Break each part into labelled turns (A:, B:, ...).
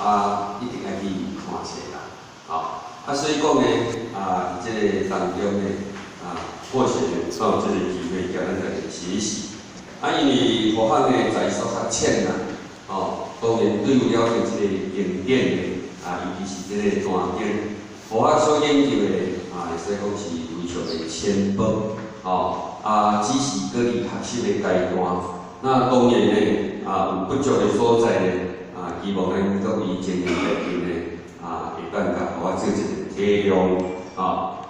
A: 啊，一定愛去看冊啦，吼，啊，所以講呢，啊，佇這个當中呢，啊，或許呢，有這个機會共咱大家學習。啊，因為佛學呢，在所較淺啦，吼，當然對有了解這个經典呢，啊，尤其是這个大經，佛學所研究的，啊，會使講是非常的淺薄，吼，啊，只是閣佇學習的階段。那當然呢，啊，有不足的所在呢，啊，希望咱各位精英來賓呢，啊，會當共予我做一个體諒，啊。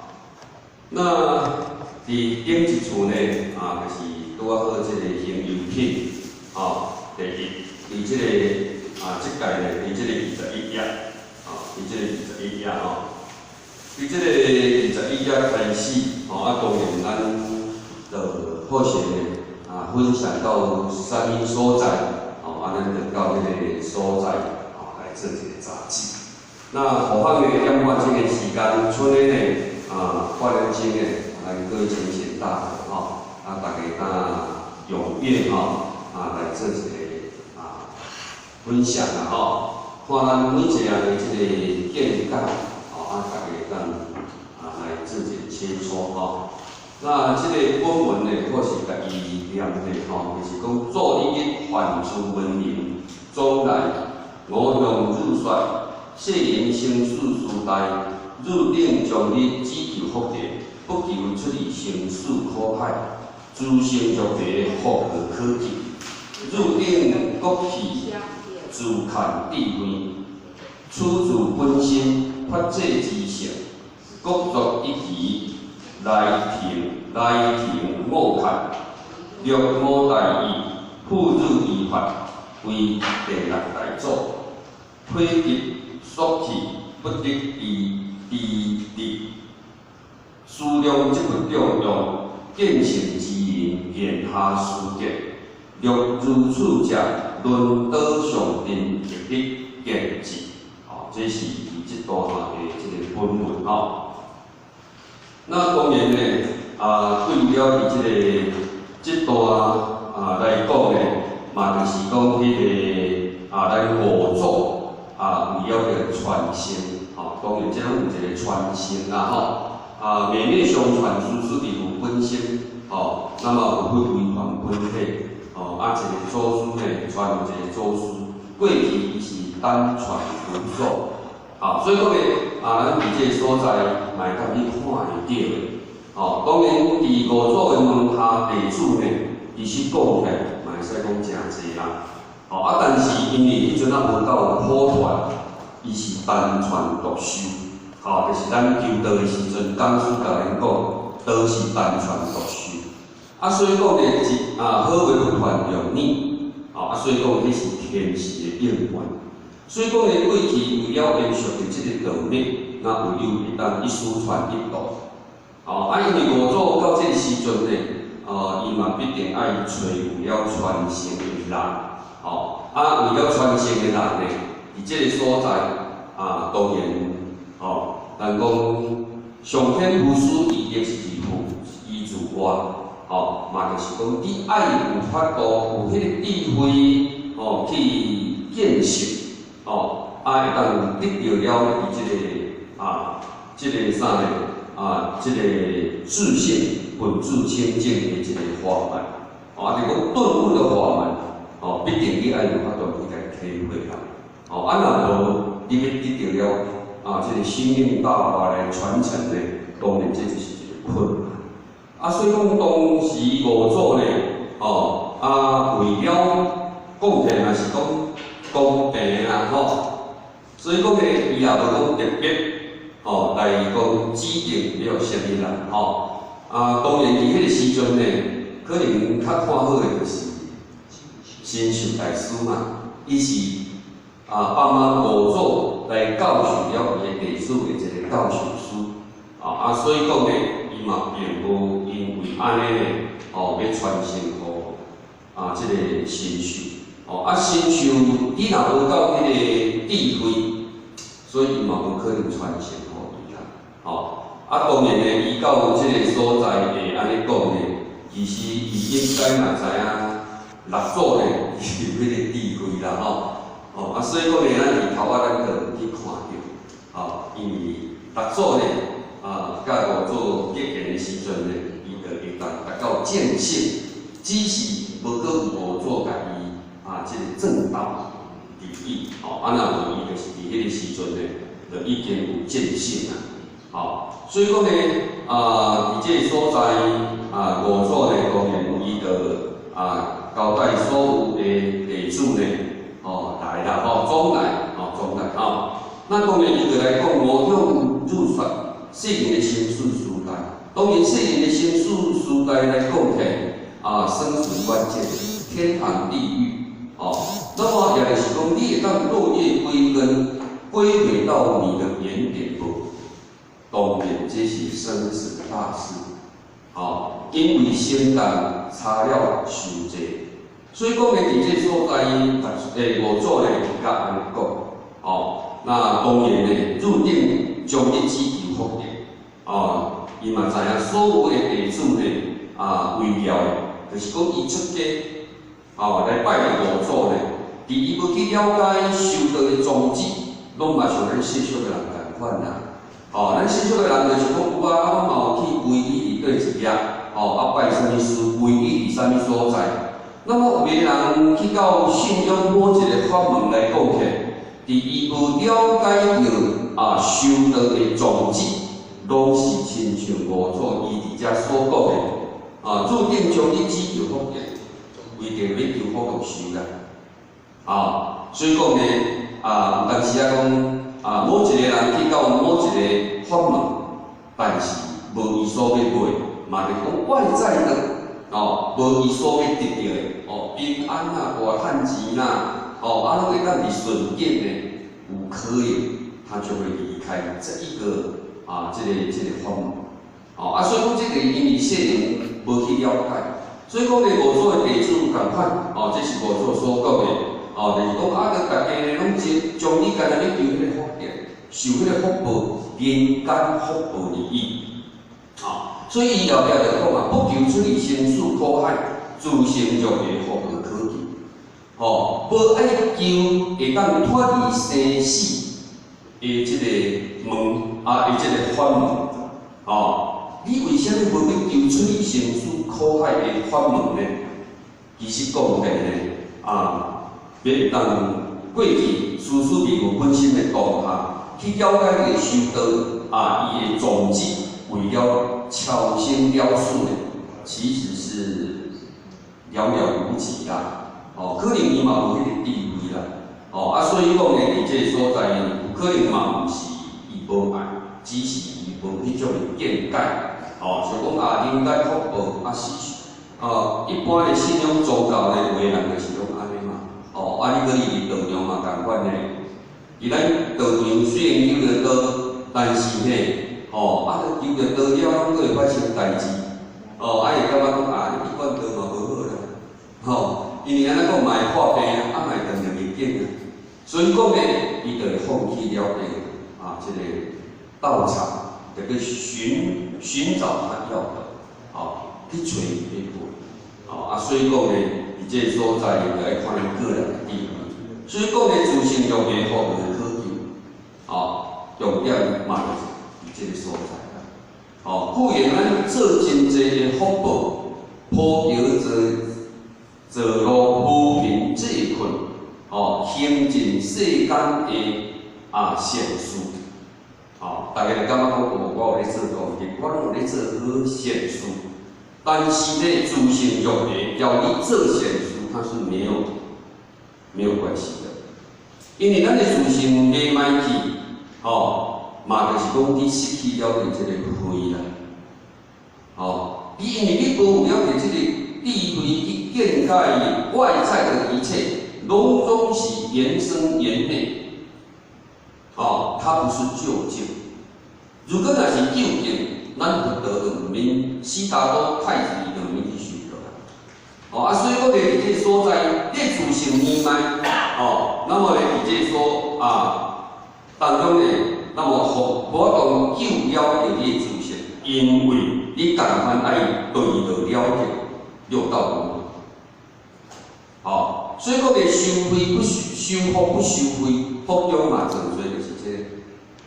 A: 那佇頂一處呢，啊，就是拄仔好這个行由品，吼，第一，佇這个啊，這屆呢，佇這个21頁，啊，佇這个二十一頁吼，佇這个二十一頁開始，吼，啊，當然咱就好勢呢，啊，分享到啥物所在，吼，啊，咱就到彼个所在，吼，來做一个雜誌。那後方呢，點看這个時間，賰的呢，啊，8點鐘呢，咱各位前賢大德吼，啊，大家當踴躍吼，啊，來做一个啊分享啦吼，看咱每一个人的這个見解，吼，啊，大家當啊來做一个切磋吼。那這个本文呢，或是共伊念的吼，就是講做一日反諸文明，總來吾向汝說，世人生死時代，汝等終日只求福德，不求出離生死苦海，諸聖足地福何可及？汝等國器自看智慧，出自本心發這之性，各作一期來聽來聽我看，略無大意，付汝依法，為第六大祖，悔及所棄，不得依依力，思量這不中用，見性之人言下思結，若如此者，輪倒上陣，亦得見智。哦，這是佇這段話的這个本文吼。那當然呢，啊，對了佇這个這段啊來講呢，嘛就是講彼个啊，咱五祖啊，為了著傳承，吼，當然這攏有一個傳承啦，吼，啊，脈脈相傳，師師弟有本身，吼，那麼有佛威傳本體，吼，啊，一个祖師呢，傳一個祖師，過去伊是單傳獨授，啊，所以講呢，啊，咱佇這個所在嘛會當去看會著的，吼，當然佇五祖的門下弟子呢，其實講起來嘛會使講誠濟啦，吼，啊，但是因為彼陣仔無夠普傳，伊是單傳獨授，吼，就是咱求道的時陣，講師共咱講，道是單傳獨授，啊，所以講呢，一啊好話不傳兩耳，吼，啊，所以講彼是天時的應運，所以講呢，過去為了延續著這個道脈，那唯有會當一師傳一徒，吼，啊，因為五祖到這個時陣呢，伊嘛必定愛揣有了傳承的人，吼，啊，為了傳承的人呢，佇這個所在，啊，當然，吼，咱講上天無師，伊亦是自負，伊自外，吼，嘛就是講你愛有法度，有彼個智慧，吼，去見識，吼，啊，會當得著了佇這个啊，這个啥呢？啊，這个自性本自清淨的一個法門，啊，就講頓悟的法門，吼，必定你愛有法度去共體會啦，吼，啊，若無，你欲得著了啊，這个星雲大法來傳承呢，當然這就是一個困難。啊，所以講當時五祖呢，吼，啊，為了講起來嘛是講公平啦，吼，所以講呢，伊也無講特別，吼，來講指定欲啥物人，吼，啊，當然佇彼个時陣呢，可能較看好的就是神秀大師嘛，伊是啊，幫忙五祖來教授了伊的弟子的一個教授師，啊啊，所以講呢，伊嘛並無因為按呢呢，吼，欲傳承予啊這个神秀，吼，啊神秀你若無夠彼个智慧，所以伊嘛無可能傳承予伊啦，吼，啊當然呢，伊到這个所在會按呢講呢，其實伊應該嘛知影六祖呢，伊有彼个智慧啦，吼。哦，啊，所以講呢，咱佇頭仔咱就有去看著，哦，因為六祖呢，啊，佮五祖結緣的時陣呢，伊就會當達到見性，只是無閣有五祖共伊啊，這個證道佇伊，哦，啊，若無伊就是佇彼個時陣呢，就已經有見性啊，吼，所以講呢，啊，佇這個所在，啊，五祖呢，當然伊就啊交代所有的弟子呢，哦，來啦，吼，總來，吼，總來，吼。那當然伊就來講五向入說世人的生死時代，當然世人的生死時代來講起來，啊，生死關鍵，天堂地獄，哦，那麼也就是講，你會當落葉歸根，歸回到你的原點無？當然這是生死大事，哦，因為先當差了傷濟，所以講呢，佇這所在，五祖呢佮按呢講，哦，那當然呢，入定終日只求福德，哦，伊嘛知影所有的弟子呢，啊，為了的，就是講伊出家，哦，來拜著五祖呢，佇伊無去了解修道的宗旨，攏嘛像咱世俗的人仝款啦。哦，咱世俗的人就是講有啊，我嘛有去皈依佇佗一業，哦，啊拜啥物師，皈依佇啥物所在。那麼有的人去到信仰某一個法門來講起來，佇伊無了解著啊修道的宗旨，攏是親像五祖伊佇遮所講的，啊，注定將你只求福德，為著欲求福祿壽啦。啊，所以講呢，啊，有當時啊講。啊，某一個人去到某一個法門，但是無伊所欲買，嘛就講外在的，哦，無伊所欲得著的，哦，平安啊，大趁錢啦，哦，啊，攏會當佇順境的，有可能他就會離開這一個啊，這個法門，哦，啊，所以講這個因為世人無去了解，所以講呢，五祖的弟子仝款，哦，這是五祖所講的。哦，就是講啊，閣大家呢攏將將你干焦咧求彼個福德，受彼個福報，人間福報而已。哦，所以伊後壁就講啊，不求出離生死苦海，自性若會福報可求。哦，無愛求會當脫離生死的這個門啊，的這個法門。哦，你為啥物無欲求出離生死苦海的法門呢？其實講起來呢，啊，欲會當過去事事物有本身的當下，去了解這個修道啊，伊的宗旨，為了超生了死的，其實是寥寥無幾啦。哦，可能伊嘛無彼個智慧啦。哦，啊，所以講呢，佇這個所在，有可能嘛毋是伊無愛，只是伊無彼種的見解。哦，像講啊，人間福報啊是，哦，一般的信仰宗教的有的人就是攏按呢嘛。哦，啊，你閣入道場嘛仝款呢？佇咱道場雖然求著道，但是呢，吼，啊，求著道了，攏閣會發生代誌。哦，啊，會感覺講啊，你一貫道嘛無好啦，吼，因為按呢講嘛會破病啊，啊嘛會斷掉逆境啊。所以講呢，伊就會放棄了這個啊，這個道場，就去尋找他要的，哦，去揣伊欲的，哦，啊，所以講呢，佇這個所在，就愛看咱個人的智慧。所以講呢，自性用的福報可求，哦，重點嘛就是佇這個所在啦。哦，固然咱做真濟的福報，鋪橋造路扶貧濟困，哦，行盡世間的啊善事，哦，大家就感覺講，哦，我有咧做功德，我攏有咧做好善事。但是呢，自性欲的要你做善事，它是沒有關係的，因為咱的自性迷歹去，吼，嘛就是講你失去了佇這個慧啦，吼，你因為你無有了佇這個智慧去見解外在的一切，攏總是緣生緣滅，哦，它不是究竟。如果若是究竟，咱佛陀就毋免悉達多太子就毋免去修道啦。哦，啊，所以講咧，佇這個所在，你自性迷茫，哦，那麼咧，佇這個所啊當中呢，那麼佛無法度救了著你的自性，因為你仝款愛對著了解六道輪迴。哦，所以講咧，修慧不修福不修慧，福中嘛真濟就是這個，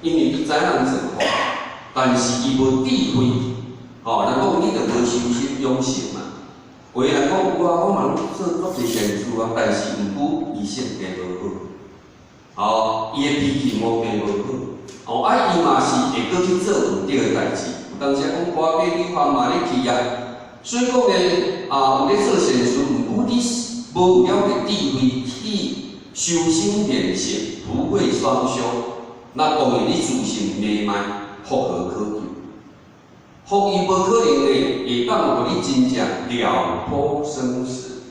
A: 因為伊知影人做福，但是伊無智慧，吼，人講你著無修心養性嘛。有的人講有啊，我嘛攏做足濟善事啊，但是毋過伊性格無好，吼，伊的脾氣毛病無好，哦，啊，伊嘛是會閣去做毋對的代誌。有當時講歌仔女方嘛咧去啊，所以講咧啊，有咧做善事，毋過你無了個智慧去修心練性，福慧雙修，那當然你自性迷茫，福何可求？福伊無可能呢，會當予你真正了脫生死。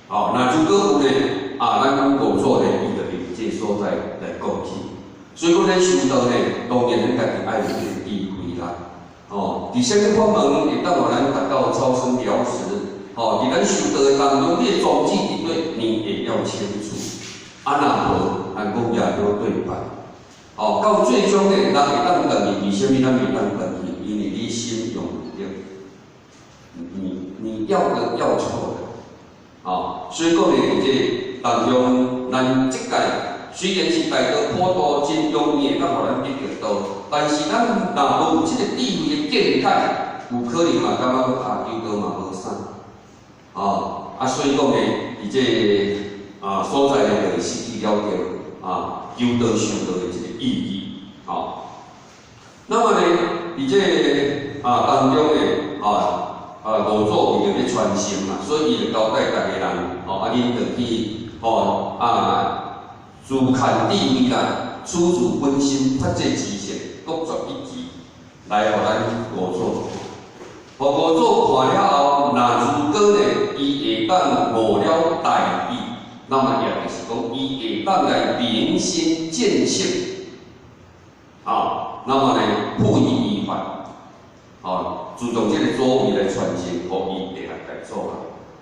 A: 哦，那如果有呢，啊，咱講五祖呢，伊就佇這個所在來講起。所以講咱修道呢，當然咱家己愛有這個智慧啦。哦，佇啥物法門會當予咱達到超生了死？哦，佇咱修道的當中，你的宗旨佇佗，你會要清楚。啊，若無，咱講業都對辦。哦，到最終呢，人會當轉去，為啥物咱袂當轉去？因為你心用毋對，你要的要錯的。哦，所以講呢，佇這當中，咱這屆雖然是大道普渡真容易會當予咱得著道，但是咱若無有這個智慧的見解，有可能嘛感覺講啊，求道嘛無啥。哦，啊，所以講呢，佇這個啊所在呢，就會失去了著啊求道修道的這個意義。吼，那麼呢，佇這個啊當中呢，啊五祖為著欲傳承嘛，所以伊就交代逐个人，吼，啊，恁就去，吼，啊，自劵智慧啦，處自本心發這知識，各作一偈，來予咱五祖。予五祖看了後，若如果呢，伊會當悟了大義，那麼也就是講，伊會當來明心見性，啊，那麼呢，賦伊遺法，哦，自從這個祖位來傳承，予伊第六代祖啊，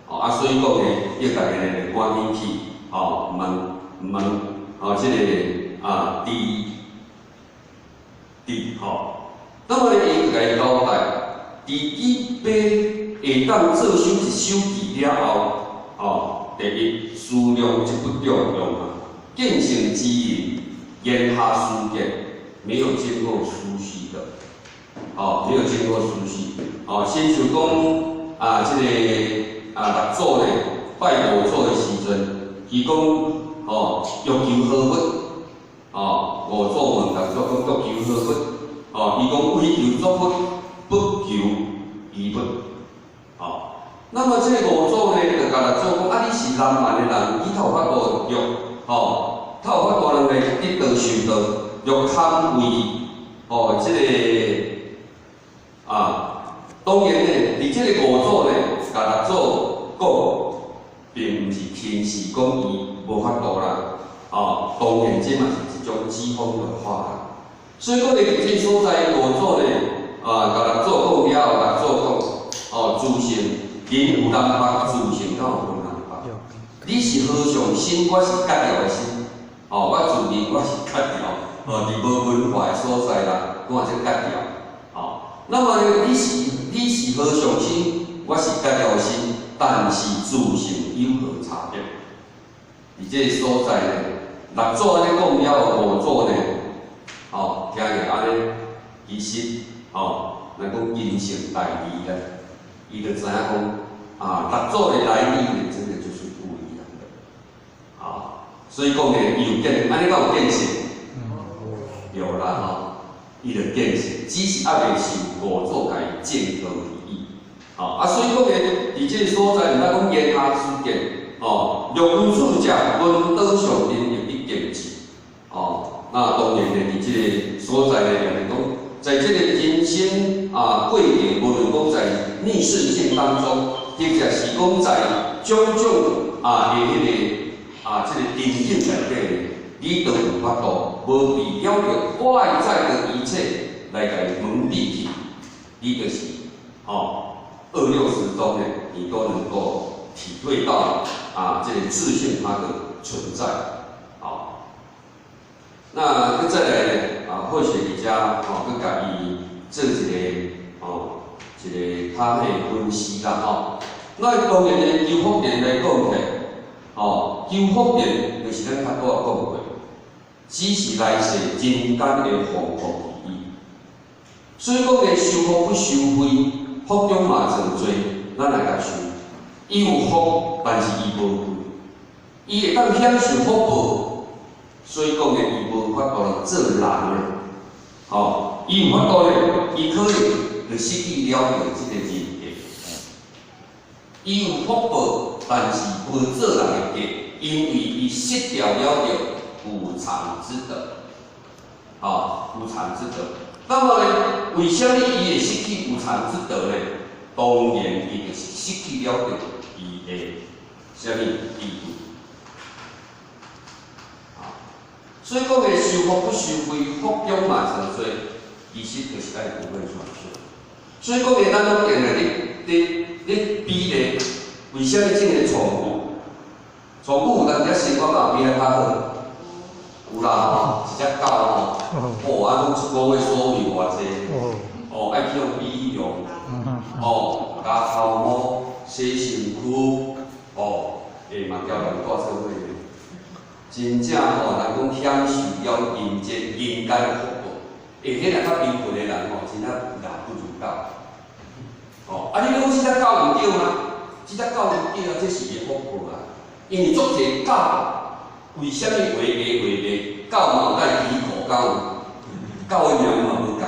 A: 哦，啊，所以講呢，叫大家呢趕緊去，哦，毋通毋通，哦，這個啊，佇佇吼，那麼呢，伊就共伊交代，佇伊欲會當做首一首偈了後，哦，第一思量則不中用啊，見性之人，言下思見，沒有經過思緒的，哦，沒有經過思緒，哦，親像講啊，這個啊六祖呢拜五祖的時陣，伊講哦，欲求何佛？哦，五祖問六祖講欲求何佛？哦，伊講唯求作佛，不求餘佛。哦，那麼這個五祖呢，就共六祖講啊，你是南蠻的人，你較有法度欲，吼，較有法度能來得道修道，欲堪為哦，這個啊，當然呢，佇這個五祖呢，共六祖講，並毋是輕視講伊無法度啦，哦，當然這嘛是一種譏諷的話啦。所以講佇這個所在，五祖呢，啊，共六祖講了後，六祖講，哦，自性，人有南北，自性敢有分南北？你是和尚身，我是結了的身。哦，我自認我是結了，哦，佇無文化的所在啦，講這結了。哦，那麼呢，你是和尚身，我是結了身，但是自性有何差別？佇這個所在呢，六祖按呢講了後，五祖呢，哦，聽著按呢，其實，哦，咱講人性大義啦，伊就知影講，啊，六祖的來歷呢，真的就是不一樣的，啊，所以講呢，伊有見，按呢敢有見性？有啦吼，伊就見性，只是猶未受五祖共伊正道而已。吼，啊，所以講呢，佇這個所在，毋通講言下之見，哦，若如此者，聞道上人會必見智。哦，那當然呢，佇這個所在呢，就是講，在這個人生啊過程，無論講在逆順境當中，或者是講在種種啊的彼個啊這個情境內底，你都有法度，無被了著外在的一切來共伊蒙蔽去，你就是吼二六時中呢，你都能夠體會到啊這個自性它的存在，好，那閣再來呢啊，或許佇遮吼，閣共伊做一個吼一個較的分析啦吼。那當然呢，求福田來講起來，吼，求福田就是咱較拄仔講過，只是來世人間的豐福而已。所以講呢，修福不修慧，福中嘛真濟，咱來共修。伊有福，但是伊無慧，伊會當享受福報，所以講呢，伊無法度來做人啊。吼，伊有法度呢，伊可能就失去了著這個人格。伊有福報，但是無做人的格，因為伊失掉了著有常之德。吼，有常之德。那麼呢，為啥物伊會失去有常之德呢？當然，伊就是失去了著伊的啥物智慧。所以講的修福不修慧，福中嘛真濟，其實就是愛有慧雙修。所以講的，咱攏定定咧咧咧比咧，為啥物這个寵物？寵物有當時生活嘛比咱較好，有啦吼，一隻狗吼，哦，啊，攏一個月所費偌濟，哦，愛去予美容，哦，咬頭毛、洗身軀，哦，欸嘛交人帶做伙。真正吼，人講享受了人間人間福報，欸，彼若較貧困的人吼，真正也不如狗。哦，啊，你講這隻狗毋對嗎？這隻狗毋對啊，這是伊的福報啊。因為足濟狗，為啥物畫牙畫牙？狗嘛有帶皮狗，敢有？狗的名嘛無仝啊。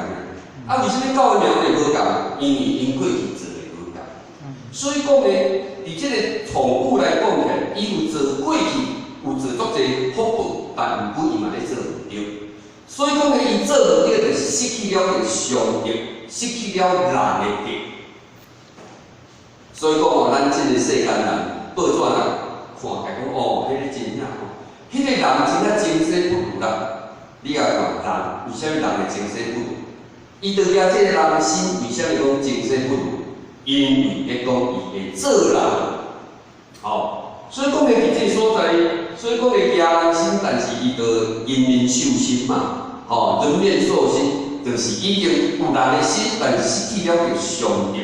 A: 啊，為啥物狗的名會無仝？因為𪜶過去做的無仝。所以講呢，佇這個寵物來講起來，伊有做過去有做足濟福報，但毋過伊嘛咧做毋對。所以講呢，伊做毋對，就是失去了個上德，失去了人的德。所以講哦，咱這個世間人報紙人看起來講哦，彼個真正吼，彼個人真正前世不如人。你也看人，為啥物人會前世不如？伊就舉這個人的心，為啥物講前世不如？因為咧講伊會做人，吼，所以講咧佇這個所在，所以講咧舉人心，但是伊就人面獸心嘛，吼，人面獸心，就是已經有人的心，但是失去了個上德。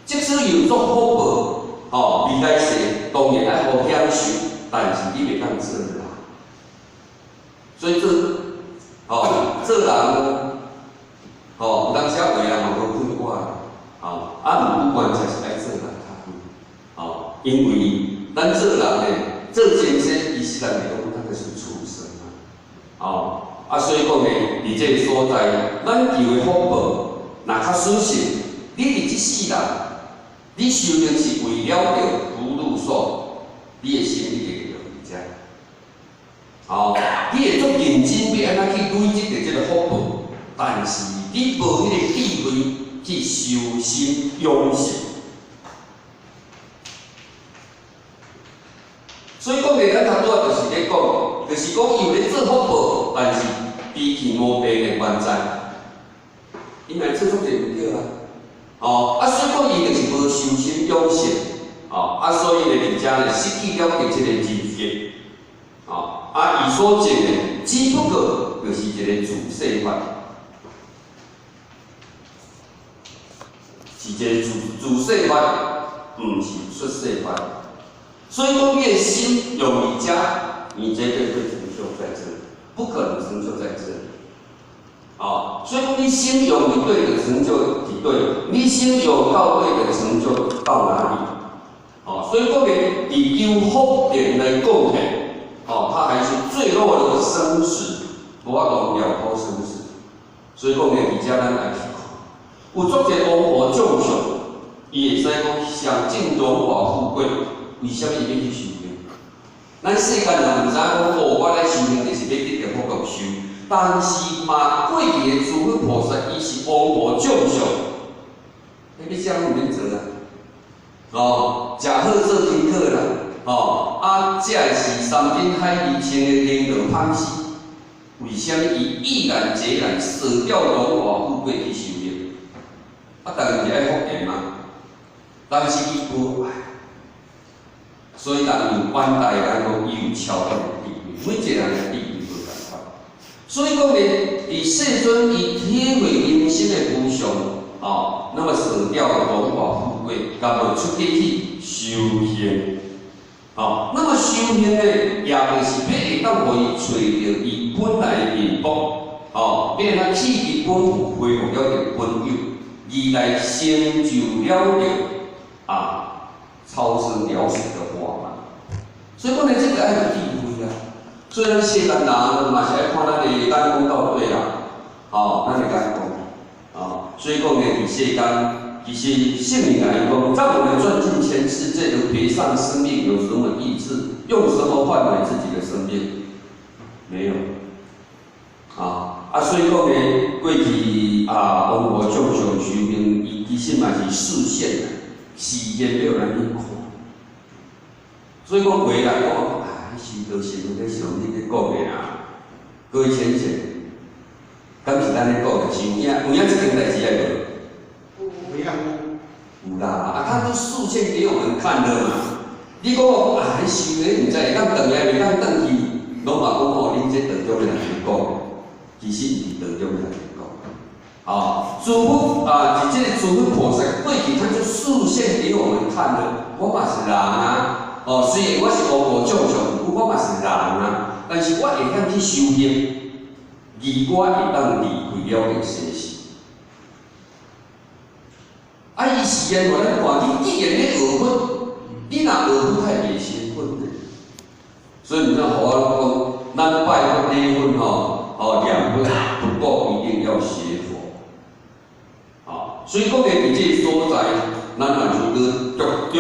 A: 即使有做福報，吼，未來世當然愛予享受，但是你袂當做人。所以做，吼，做人，吼，有當時話人嘛無快活，吼，啊，毋過關鍵是愛做人較好，吼，因為咱做人呢，做前世其實咱來講，咱就是畜生啊，吼，啊，所以講呢，佇這個所在，咱求的福報，若較屬實，你佇這世人，你修行是為了著福祿壽，你的心一定會佇遮。吼，你會足認真欲按怎去累積著這個福報，但是你無彼個智慧去修心養性。所以講咧，咱頭拄仔就是咧講，就是講伊有咧做福報，但是脾氣無病的原在，伊嘛做足濟毋對啊。哦，啊，所以講伊就是無修心養性，哦，啊，所以咧，佇遮咧失去了著這個人格，哦，啊，伊所證的只不過就是一個自世法，是一個自世法，毋是出世法。所以講，你的心用佇遮，你絕對會成就在這裡，不可能成就在這裡。哦，所以講你心用佇佗就成就佇佗，你心用到佗就成就到哪裡？哦，所以講咧，佇求福田來講起，哦，它還是墜落了生死，無法度了脫生死。所以講咧，佇遮咱愛去看，有足濟王侯將相，伊會使講享盡榮華富貴，為啥物伊欲去修行？咱世間人毋知影講，哦，我來修行就是欲得著福祿壽。但是嘛，過去的諸佛菩薩，伊是王侯將相，彼啥物毋免做啊？哦，食好做輕巧啦，哦，啊，這是山珍海味，穿的翎毛芳絲，為啥物伊毅然決然捨掉榮華富貴去修行？啊，當然是愛福田嘛，但是伊無愛，所以人有冤大人講，伊有超拔的智慧，每一個人的智慧無仝款。所以講呢，佇世尊伊體會人生的無常，哦，那麼捨掉榮華富貴，共無出家去修行。哦，那麼修行呢，也就是欲會當予伊揣著伊本來的面目，哦，欲會當棄其本有，恢復了著本有，而來成就了著啊，超生了死的法門。所以講呢，這個愛有智慧啊。所以咱世間人嘛是愛看咱的眼光到底啦，哦，咱的眼光，哦，所以講呢，佇世間，其實聖人來講，讓我們賺盡全世界而賠上生命，有什麼意志？用什麼換買自己的生命？沒有。啊啊，所以講呢，過去啊，王佛眾上修行，伊其實嘛是示現啊，示現予咱去看。所以講有的人講啊，修道是毋是像你咧講的啊？各位淺淺，敢是咱咧講的？是有影有影這件代誌啊無？
B: 有影。
A: 有啦，啊，他都示現給我們看的嘛。你講啊，彼修的毋知會當轉來，袂當轉去，攏嘛講吼，恁這當中的人咧講，其實毋是當中的人咧講。啊，諸佛啊，是這個諸佛菩薩過去，他就示現給我們看的。我嘛是人啊，哦，雖然我是無我眾生，我嘛是人啊，但是我會曉去修行，而我會當離開了這生死。啊！伊示現予咱看，你既然咧學佛，你若學佛太袂辛苦咧。所以毋知何我講，咱拜佛禮佛吼，哦，念佛不過一定要學佛。啊，所以講咧，佇這個所在，咱若是閣着重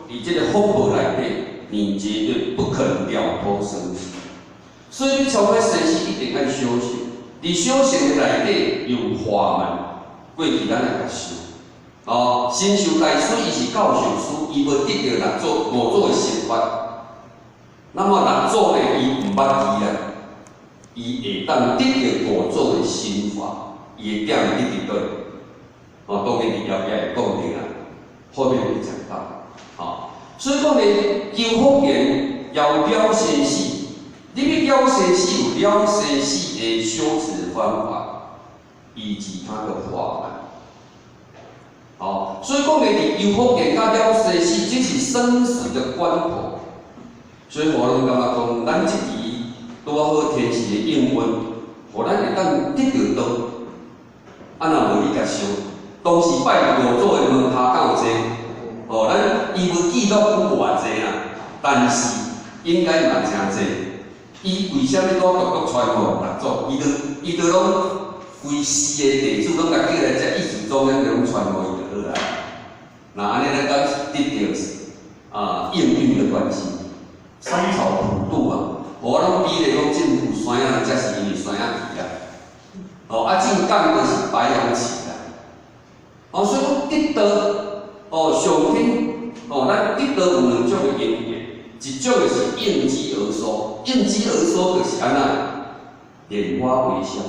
A: 佇這個福報內底，你絕對不可能了脫生死。所以你超越生死，一定愛修行。佇修行的內底有法門，過去咱來共修。哦，神秀大師伊是教授師，伊無得著六祖五祖的心法。那麼六祖呢，伊毋捌伊啦，伊會當得著五祖的心法，伊的點得佇佗？哦，當然佇後壁會講著啦，後面會講到。哦，所以講呢，求福緣要了生死，你欲了生死有了生死的修持方法，以及他的法門。哦，所以講呢，佇求福緣佮了生死，這是生死的關頭。所以我攏感覺講，咱這期拄仔好天時的應運，予咱會當得著道。啊，若無你共想，當時拜五祖的門跤敢有濟？哦，咱伊無記錄有偌濟啦，但是應該嘛誠濟。伊為啥物拄獨獨傳予六祖？伊都攏規寺的弟子攏共叫來遮，意思中央就攏傳予伊就好啦。那按呢，咱敢是得著啊應運的關係，三草普渡啊，無我攏比例講政府山仔，才是因為山仔旗啊。哦，啊正港就是白楊旗啦。哦，所以講得道，哦上天，哦咱得道有兩種的因緣，一種就是應機而說，應機而說就是按怎，拈花微笑，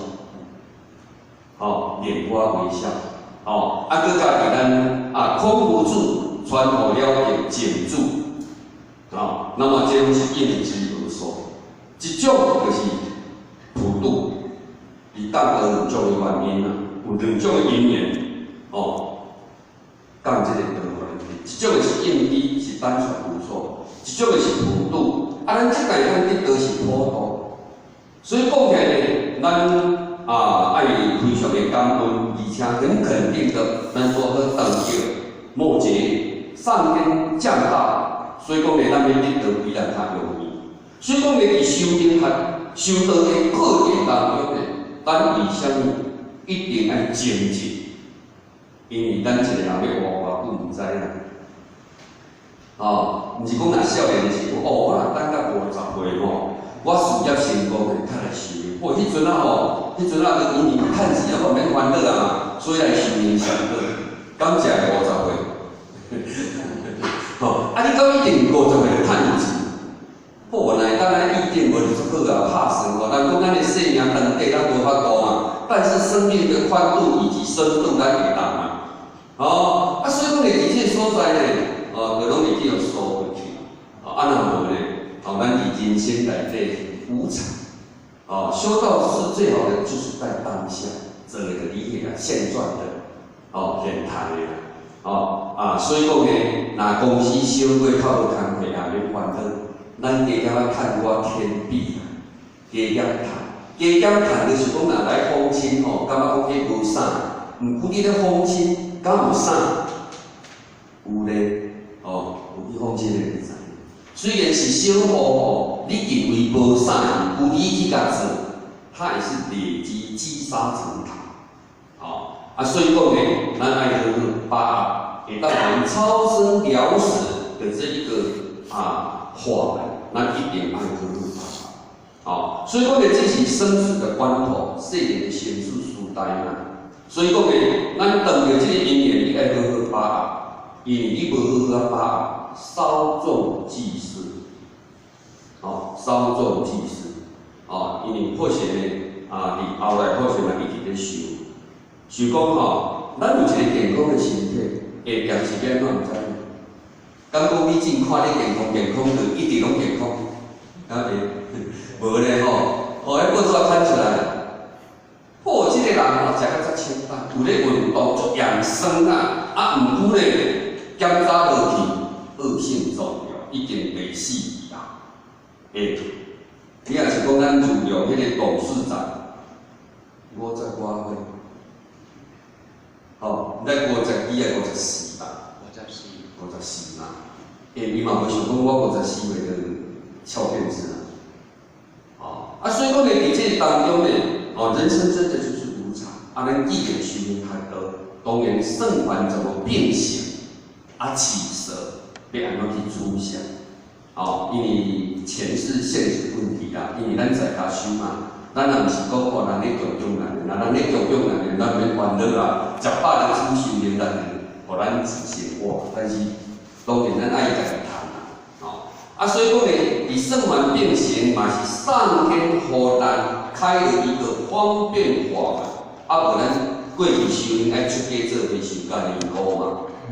A: 哦拈花微笑，哦啊閣加佇咱啊空無住傳予了的靜住，哦，那麼這攏是應機而說，一種就是普渡，伊當得兩種的原因啊，有兩種的因緣，哦，講這個道予咱聽，一種的是應機，是單傳無錯；一種的是普渡，啊，咱這擺咱得道是普渡，所以講起來呢，咱啊愛非常的感恩，而且很肯定的，咱說好當叫末劫上天降道，所以講呢，咱欲得道比咱較容易。所以講呢，佇修行學、修道的過程當中呢，咱為啥物一定愛精進？因為咱一個人欲活偌久毋知啦。哦，毋是講若少年的時陣，哦，我若等到50歲吼，我事業成功的，較來修行。哦，彼陣啊吼，彼陣啊，就因為趁錢啊，我免煩惱啊嘛，所以來修行上好。敢食會50歲？吼，啊，你敢一定50歲就趁錢？好，若會當按呢預定無就足好啊，拍算吼。人講咱的生命長短咱無法度嘛，但是生命的寬度以及深度咱會當嘛。哦，啊，所以講呢，佇這個所在呢，哦，就攏會去予疏過去。哦，啊，若無呢，哦，咱佇人生內底無常。哦，修道是最好的，就是在當下，做一個理解啊，現狀的，哦，現態的，哦，啊，所以講呢，若公司小過較無工課也免煩惱，咱加減仔趁寡天幣，加減趁，加減趁就是講，若來訪親吼，感覺講彼無啥，毋過你咧訪親，敢有啥？有咧，哦，有去訪親的就知。雖然是小戶吼，你認為無啥，毋過你去共做，它也是累積積沙成塔。哦，啊，所以講呢，咱愛好好把握，會當我們超生了死的這一個法門，咱一定愛好好把握。哦，所以講呢，這是生死的關頭，世人的生死時代嘛。所以講呢，咱當著這個因緣，你愛好好把握，因為你無好好把握，稍縱即逝。哦，稍縱即逝。哦，因為普賢呢，佇後來普賢嘛一直咧想，想講吼，咱有一個健康的身體，下業是欲按怎毋知。敢講你真看你健康健康就一直攏健康，敢會？無咧吼，哦，彼報紙刊出來，哦，這個人吼，食甲遮清淡，有咧運動，足養生啊，啊，毋過咧，檢查落去，惡性腫瘤，已經未死去啊。欸，你若是講咱自良彼個董事長，五十外歲，吼，咱五十幾啊，54吧？54。 54嘛。欸，伊嘛無想講我54歲就翹辮子啊。哦，啊，所以講呢，佇這個當中呢，哦，人生真的就是無常。啊，咱既然修行較多，當然算盤怎麼變形，啊，取捨欲按怎去取捨？哦，因為錢是現實問題啦，因為咱在家修嘛，咱也毋是講哦，人咧供養咱的，若人咧供養咱的，咱免煩惱啦，食飽就煮修煉，咱就予咱自生活。但是當然咱愛家己趁啦，哦，啊，所以講呢，佇算盤變形嘛是上天予咱開了一個方便法門，啊，無咱過去修行愛出家做和尚較辛苦嘛，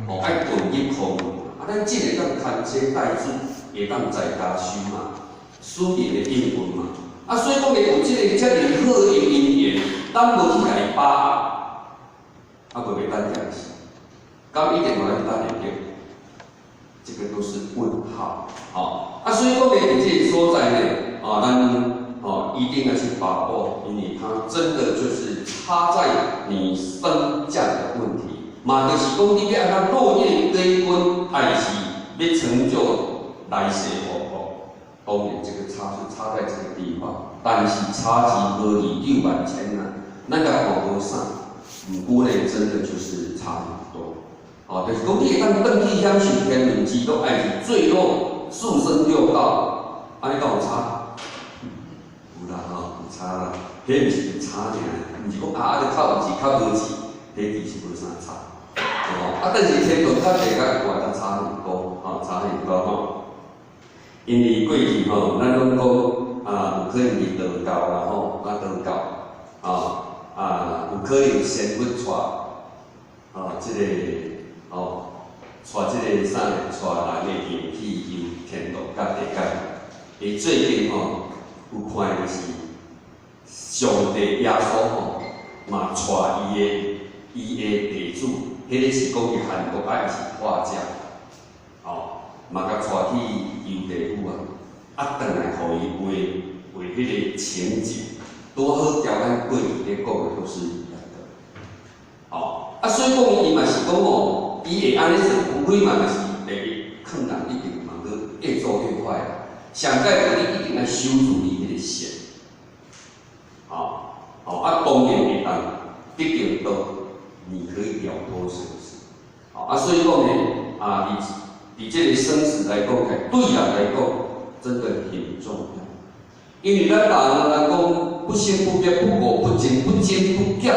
A: 哦，愛遁入空門，啊，咱這會當牽車帶子，會當在家修嘛，私人的應運嘛，啊，所以講呢，有這個遮爾好的因緣，咱無去共伊把握，啊，閣欲等點死，敢一定予咱等會著？這個都是問號，吼，啊，所以講呢，佇這個所在呢，啊，咱哦一定要去把握，因為它真的就是差在你升降的問題，嘛就是講你欲按怎落葉歸根，還是欲成就來世王國，當然這個差是差在這個地方，但是差之毫釐六萬千啊，咱共看無啥，毋過呢，真的就是差很多。哦，就是講你會當轉去享受天倫之樂，還是墜落畜生六道，按呢敢有差？有啦吼，有差啦。彼毋是有差爾，毋是講啊，啊，較有錢較無錢，彼其實無啥差，哦。啊，但是天堂較地較懸較差很多，吼，差很多吼。因為過去吼，咱攏講啊，有可能佇道教啦吼，啊道教，啊啊，有可能仙佛帶，啊，這個。哦，帶這個啥呢？帶人的靈去遊天堂佮地界。伊最近吼有看的就是上帝耶穌吼，嘛帶伊的弟子，彼個是講佇韓國啊，伊是畫家，哦，嘛共帶去遊地府啊，啊，轉來予伊畫畫彼個情景，拄好交咱過去咧講的都是一樣的。哦，啊，所以講伊嘛是講哦。伊會按呢做，除非嘛就是第一，勸人一定嘛閣越做越壞啦。上蓋你一定愛守住你彼個線，哦哦啊，當然會當得到道，你可以了脫生死。哦啊，所以講呢，啊，佇這個生死來講，對人來講真的很重要。因為咱人來講，不生不滅、不垢不淨、不增不減，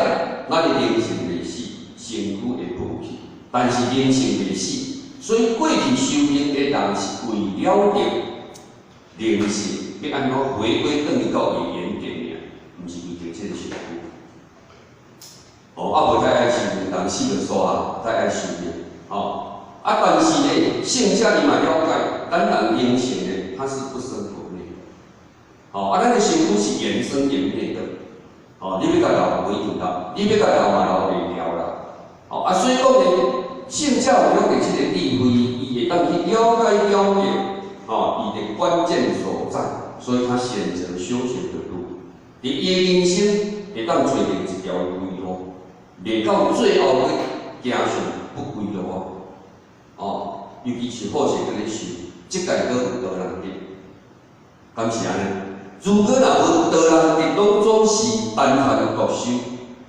A: 咱的靈性袂死，身軀會老去。但是靈性袂死，所以過去修行的人是為了得靈性，欲按怎回歸轉去到伊原點爾，毋是為著這個身軀。哦，啊無太愛修行，人死就煞啊，太愛修行。哦，啊，但是呢，聖者伊嘛了解，咱人靈性呢，它是不生不滅。哦，啊，咱的身軀是緣生緣滅的。哦，你欲共留無一定留，你欲共留嘛留袂牢啦。哦，啊，所以講呢，聖者有了解這個智慧。伊會當去了解了解，哦，伊的關鍵所在，所以他選擇修學的路。佇伊人生會當揣著一條歸路，袂到最後去行上不歸路啊！哦，尤其是好勢閣咧修，這屆閣有道人得，敢是按呢？如果若無道人得，攏總是單傳獨修，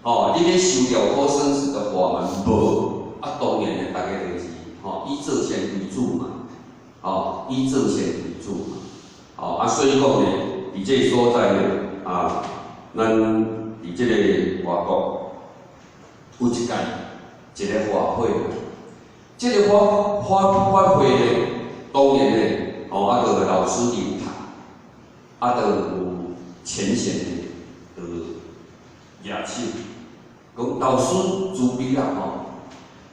A: 哦，你欲修了脫生死的法門無，啊，當然的，逐家就是吼以做善為主嘛，哦，以做善為主嘛，哦，啊，所以講呢，佇這個所在呢，啊，咱佇這個外國有一屆一個法會，這個法會呢，當然呢，哦，啊，就老師領壇，啊，就有淺顯的，就舉手，講老師慈悲啦吼，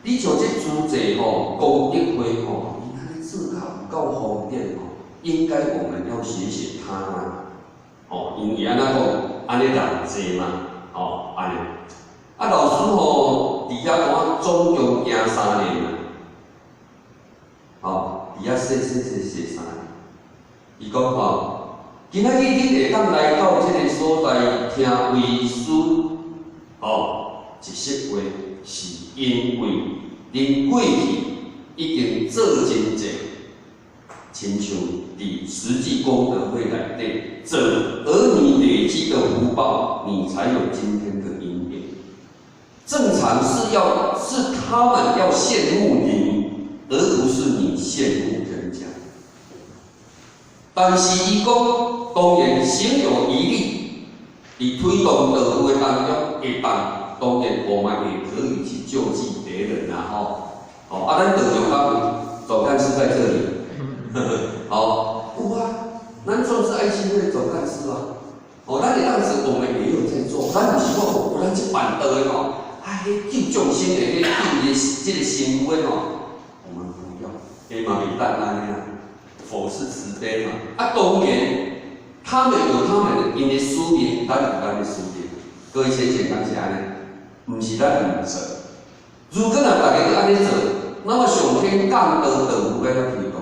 A: 你像這諸濟吼功德會吼，伊按呢做較有夠方便吼，應該我們要學學他啊，吼，因為按怎講，按呢人濟嘛，吼，按呢，啊老師吼，佇遐講總共行3年啊，吼，佇遐說說說說3年，伊講吼，今仔日恁會當來到這個所在聽為師，吼，一席話，是因為恁過去已經做真濟，親像佇實際功德會內底做，而你累積的福報，你才有今天的因緣。正常是要是他們要羨慕你，而不是你羨慕人家。但是伊講，當然行有餘力，佇推動道務的當中，會當當然我們也可以去救濟別人啊！吼，哦，啊，咱道場敢有總幹事在這裡，好，有啊，咱算是愛心會總幹事啊。哦，咱會當時我們也有在做，咱毋是講哦，咱這辦道的吼，啊，彼救眾生的，彼救伊這個身軀吼，我們不要，彼嘛袂當按呢啊。佛是慈悲嘛，啊，當然，他們有他們的𪜶的使命，咱有咱的使命。各位淺顯敢是按呢？毋是咱毋做。如果若逐家都按呢做，那麼上天降道就有欲遐推動。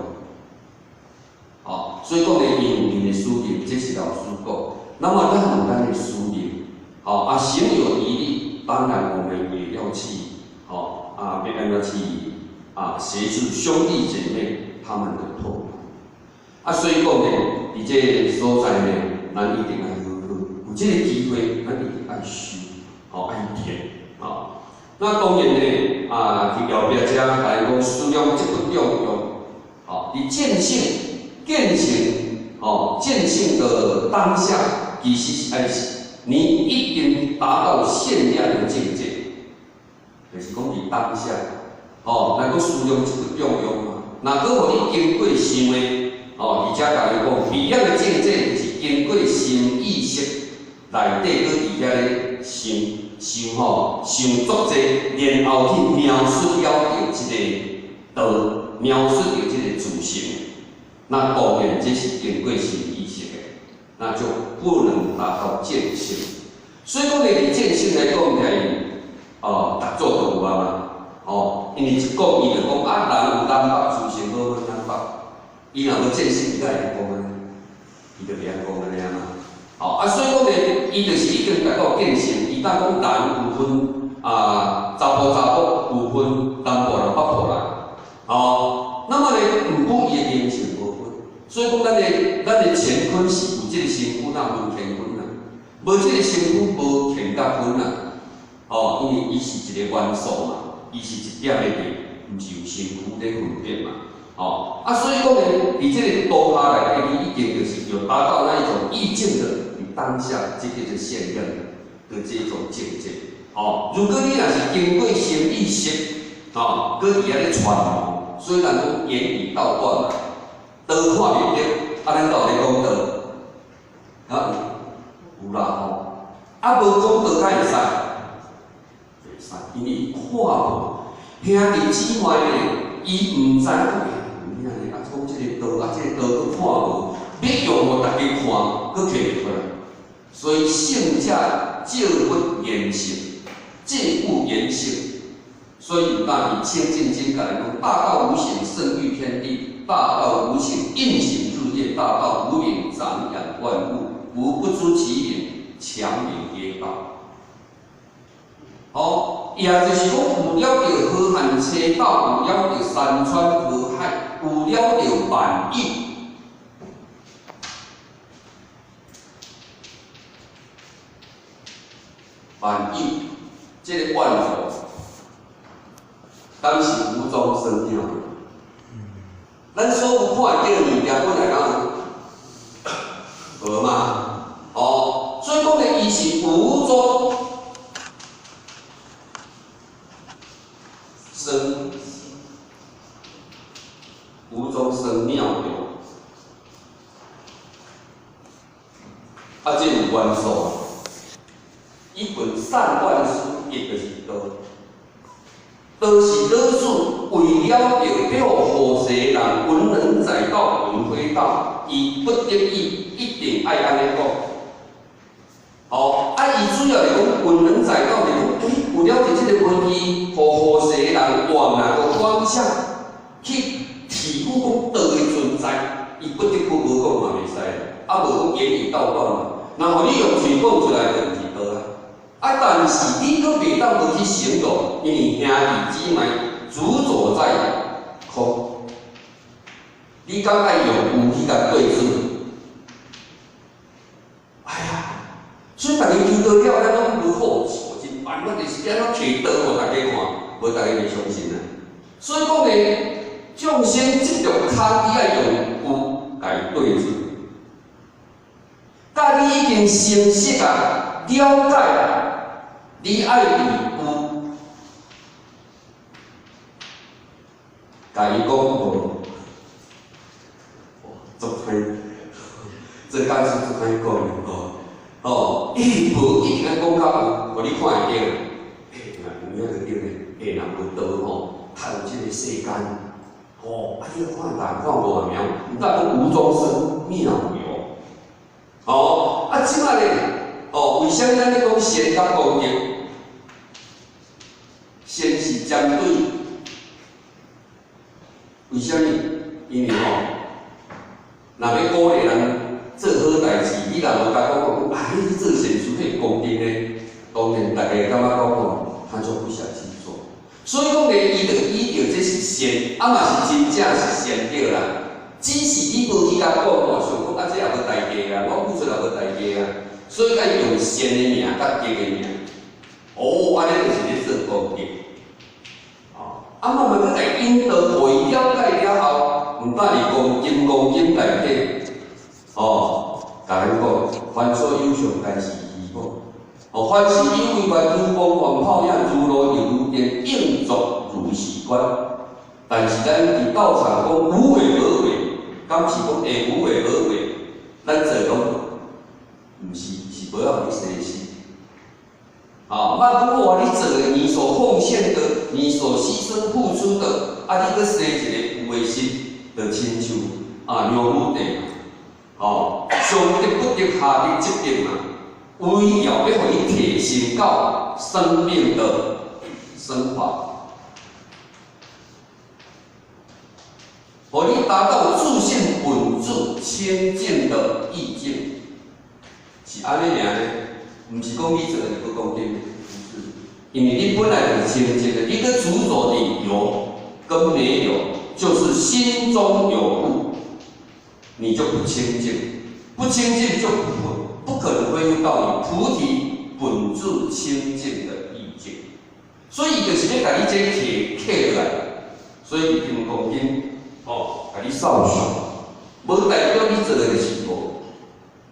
A: 哦，所以講呢，𪜶有𪜶的使命，這是老師講。那麼咱有咱的使命，好啊，行有餘力，當然我們也要去，好啊，欲按怎去啊，協助兄弟姐妹他們的痛苦。啊，所以講呢，佇這個所在呢，咱一定愛好好，有這個機會，咱一定愛修，吼，愛練，吼。那當然呢，啊，佇後壁遮共伊講思量這不中用，吼，佇見性、見性，吼，見性的當下，其實是愛你已經達到現量的境界，就是講佇當下，吼，若閣思量這不中用嘛，若閣予你經過想的。哦，而且共伊講，比量的境界就是經過心意識內底閣佇遐咧想想吼，想足濟，然後去描述了著這個道，描述著這個自性。那當然這是經過心意識的，那就不能達到見性。所以講呢，佇見性來講起來，哦，逐組都有啊嘛，哦，因為一講伊就講啊，人有南北自性，無分南北。伊若無見性，伊敢會曉講按呢？伊就袂曉講按呢啊嘛。吼啊，所以講呢，伊就是已經達到見性。伊當講人有分啊，查埔查某有分南部人北部人，吼。那麼呢，毋過伊的靈性無分，所以講咱的乾坤是有這個身軀，哪分乾坤啊？無這個身軀，無乾甲坤啊。吼，因為伊是一個元素嘛，伊是一點的電，毋是有身軀咧分別嘛。吼，啊，所以講呢，佇這個道下內底，伊已經就是有達到那一種意境的，佇當下這個就現量的這種境界。吼，如果你若是經過心意識，吼，閣佇遐咧揣摩，雖然講言語道斷嘛，道看袂著，啊，咱敢有咧講道？啊，有啦吼，啊，無講道敢會使？袂使，因為伊看無，兄弟姊妹呢，伊毋知講。啊，講這個道，啊，這個道閣看無，欲用予逐家看，閣摕袂出來。所以聖者借不言性，借物言性。所以當佇清淨經共咱講，大道無形，勝御天地；大道無形，運行日月；大道無名，長養萬物。無不知其名，強名曰道。哦，也就是講，有了著河漢車道，有了著山川河海，有了著萬有。萬有，這個萬法，敢是無中生有？咱所有看會見的物件，本來敢有？無嘛？哦，所以講呢，伊是無中生，無中生妙有，啊，這有元素。伊本善萬事，伊就是道。道是老子為了著要予後世人聞能載道，聞非道，伊不得已一定愛按呢講。哦，啊，伊主要是講聞能載道，是講，欸，有了著這個問題，予後世人往那個方向去體悟講道的存在，伊不得不無講嘛袂使，啊，無講言語道斷嘛。若予你用喙講出來，就毋是道啊。啊！但是你閣袂當無去行動，因為兄弟姊妹執著在空，你敢愛用有去共對治？哎呀！所以逐家求道了，咱攏無好奇，真煩，我就是按怎提道予大家看，無大家袂相信啊。所以講呢，眾生執著空，你愛用有共對治。甲你已經清晰啊，了解啊。你愛佇有，共伊講無，足歹，這敢是足歹講的吼。哦，伊無一定愛講較有，予你看會著。欸，若有影就對咧，欸，若無道吼，較有這個世間，吼，啊，你看人看無苗，毋但講無中生妙有，哦，啊，這擺咧。哦，為啥物咱咧講善佮功德？善是針對，為啥物？因為吼，若欲鼓勵人做好代誌，你若無共講講，啊，你去做善事，彼功德呢？當然，大家會感覺講吼，他就不想去做。所以講呢，伊就依著這是善，啊嘛是真正是善對啦。只是你無去共講吼，想講啊，這也無代價啊，我付出也無代價啊。所以愛用善的名佮德的名，哦，按呢就是咧做功德。哦，啊慢慢閣共引導，予伊了解了後，毋但是講金剛經內底，哦，共咱講，凡所有相，皆是虛妄。哦，凡是有為法，如夢幻泡影，如露亦如電，應作如是觀。但是咱佇道場講無為而為，敢是講會無為而為？咱做攏毋是，是無要予你生死。啊，那如果你做的，你所奉獻的，你所犧牲付出的，啊，你閣生一個有的心，就親像啊，梁武帝嘛，哦，上得不得，下得則得嘛，為了欲予你提升到生命的升華，予你達到自性本自清淨的意境。是按呢爾呢，毋是講你做的就閣講對，不是，因為你本來就是清淨的，你閣執著的有跟沒有，就是心中有物，你就不清淨，不清淨就不可能恢復到你菩提本自清淨的意境，所以就是欲共你這提起來，所以金剛經哦，共你掃數，無代表你做的就是無。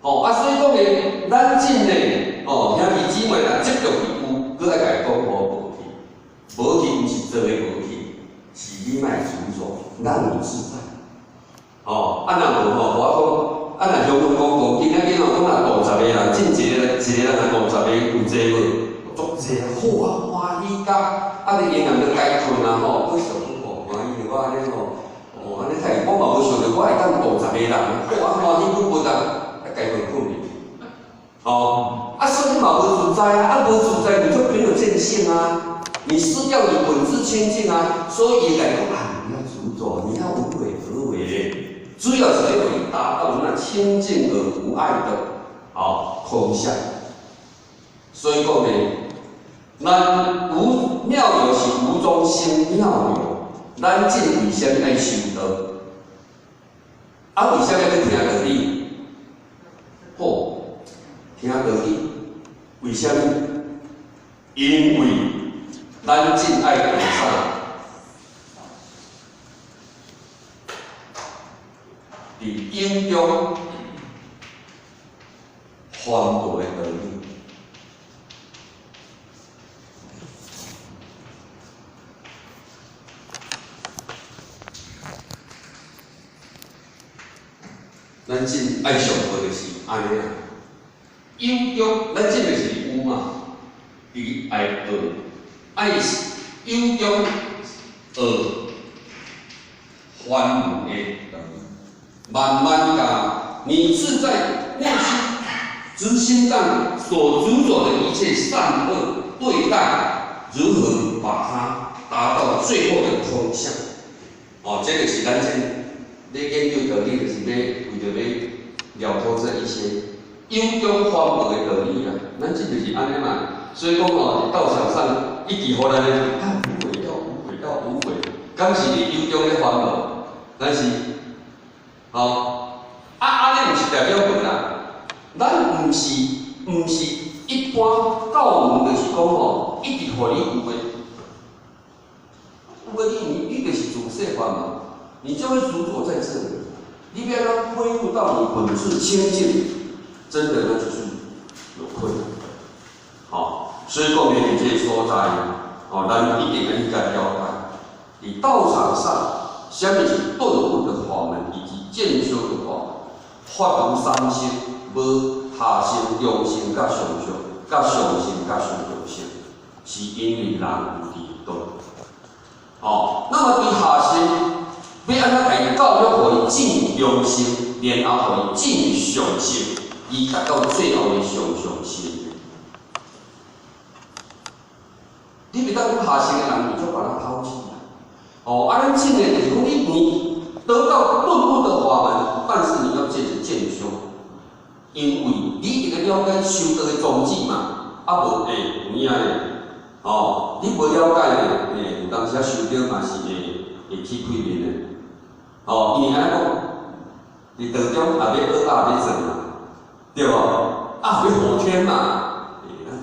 A: 哦，啊，所以講呢，咱真呢，哦，兄弟姊妹若執著佇有，閣愛共伊講無去，無去毋是做的無去，是你莫執著，讓你自在。哦，啊若無吼，我講，啊若香港講講，今仔日吼講若50個人，進一個人，一個人若50個有濟無？足濟啊，好啊，歡喜甲，啊你營養都該睏啊吼，閣想講吼，歡喜著我按呢吼，哦按呢太，我嘛無想著我會當度十個人，好啊，歡喜不不啊。該困困去，哦，啊，所以你嘛無自在啊，啊無自在，你就沒有見性啊。你失掉你本質清淨啊，所以來講啊，你要執著，你要無為而為，主要是要你達到那清淨而無礙的空相。所以講呢，咱無妙有是無中生妙有，咱這為啥物愛修道？啊，為啥物欲聽道理？好，聽道理，為啥物？因為咱真愛學啥？佇有中還道的道理。咱真愛上課就是按呢啦。有中，咱這就是有嘛，佇愛學，愛有中學梵文的道理，慢慢共你自在內心執心上所執著的一切善惡對待，如何把它達到最後的空相？哦，這個是咱這咧研究道理，就是欲為著欲了脫這一些有中梵無的道理啊。咱這就是按呢嘛。所以講哦，佇道場上一直予咱咧啊無悔，要無悔，要無悔，敢是佇有中咧煩惱？咱是，吼，啊按呢毋是代表無啦，咱毋是一般教門就是講吼，一直予你有的，有的你就是主世法嘛，你就會執著在這裡，你欲按怎恢復到你本質清淨，真的那就是有困難。好，所以講呢，佇這個所在，哦，咱一定愛去共了解。佇道場上，啥物是頓悟的法門，以及漸修的法門。法無三乘，無下乘、中乘、佮上上、佮上乘、佮上上乘，是因為人有佇頓。哦，那麼佇下乘，欲按怎共伊教育，予伊進中乘，然後予伊進上乘，伊達到最後的上上乘。你袂當講下乘的人，你就把他拋棄啦。哦，啊，咱進的就是講你得到頓悟的法門，但是你要借著漸修，因為你一定了解修道的宗旨嘛，啊無會有影咧，哦，你無了解咧，有當時修道嘛是會起虧面的，哦，因為按呢講，佇道中也欲學啊，欲做嘛，對無？啊，欲後天嘛，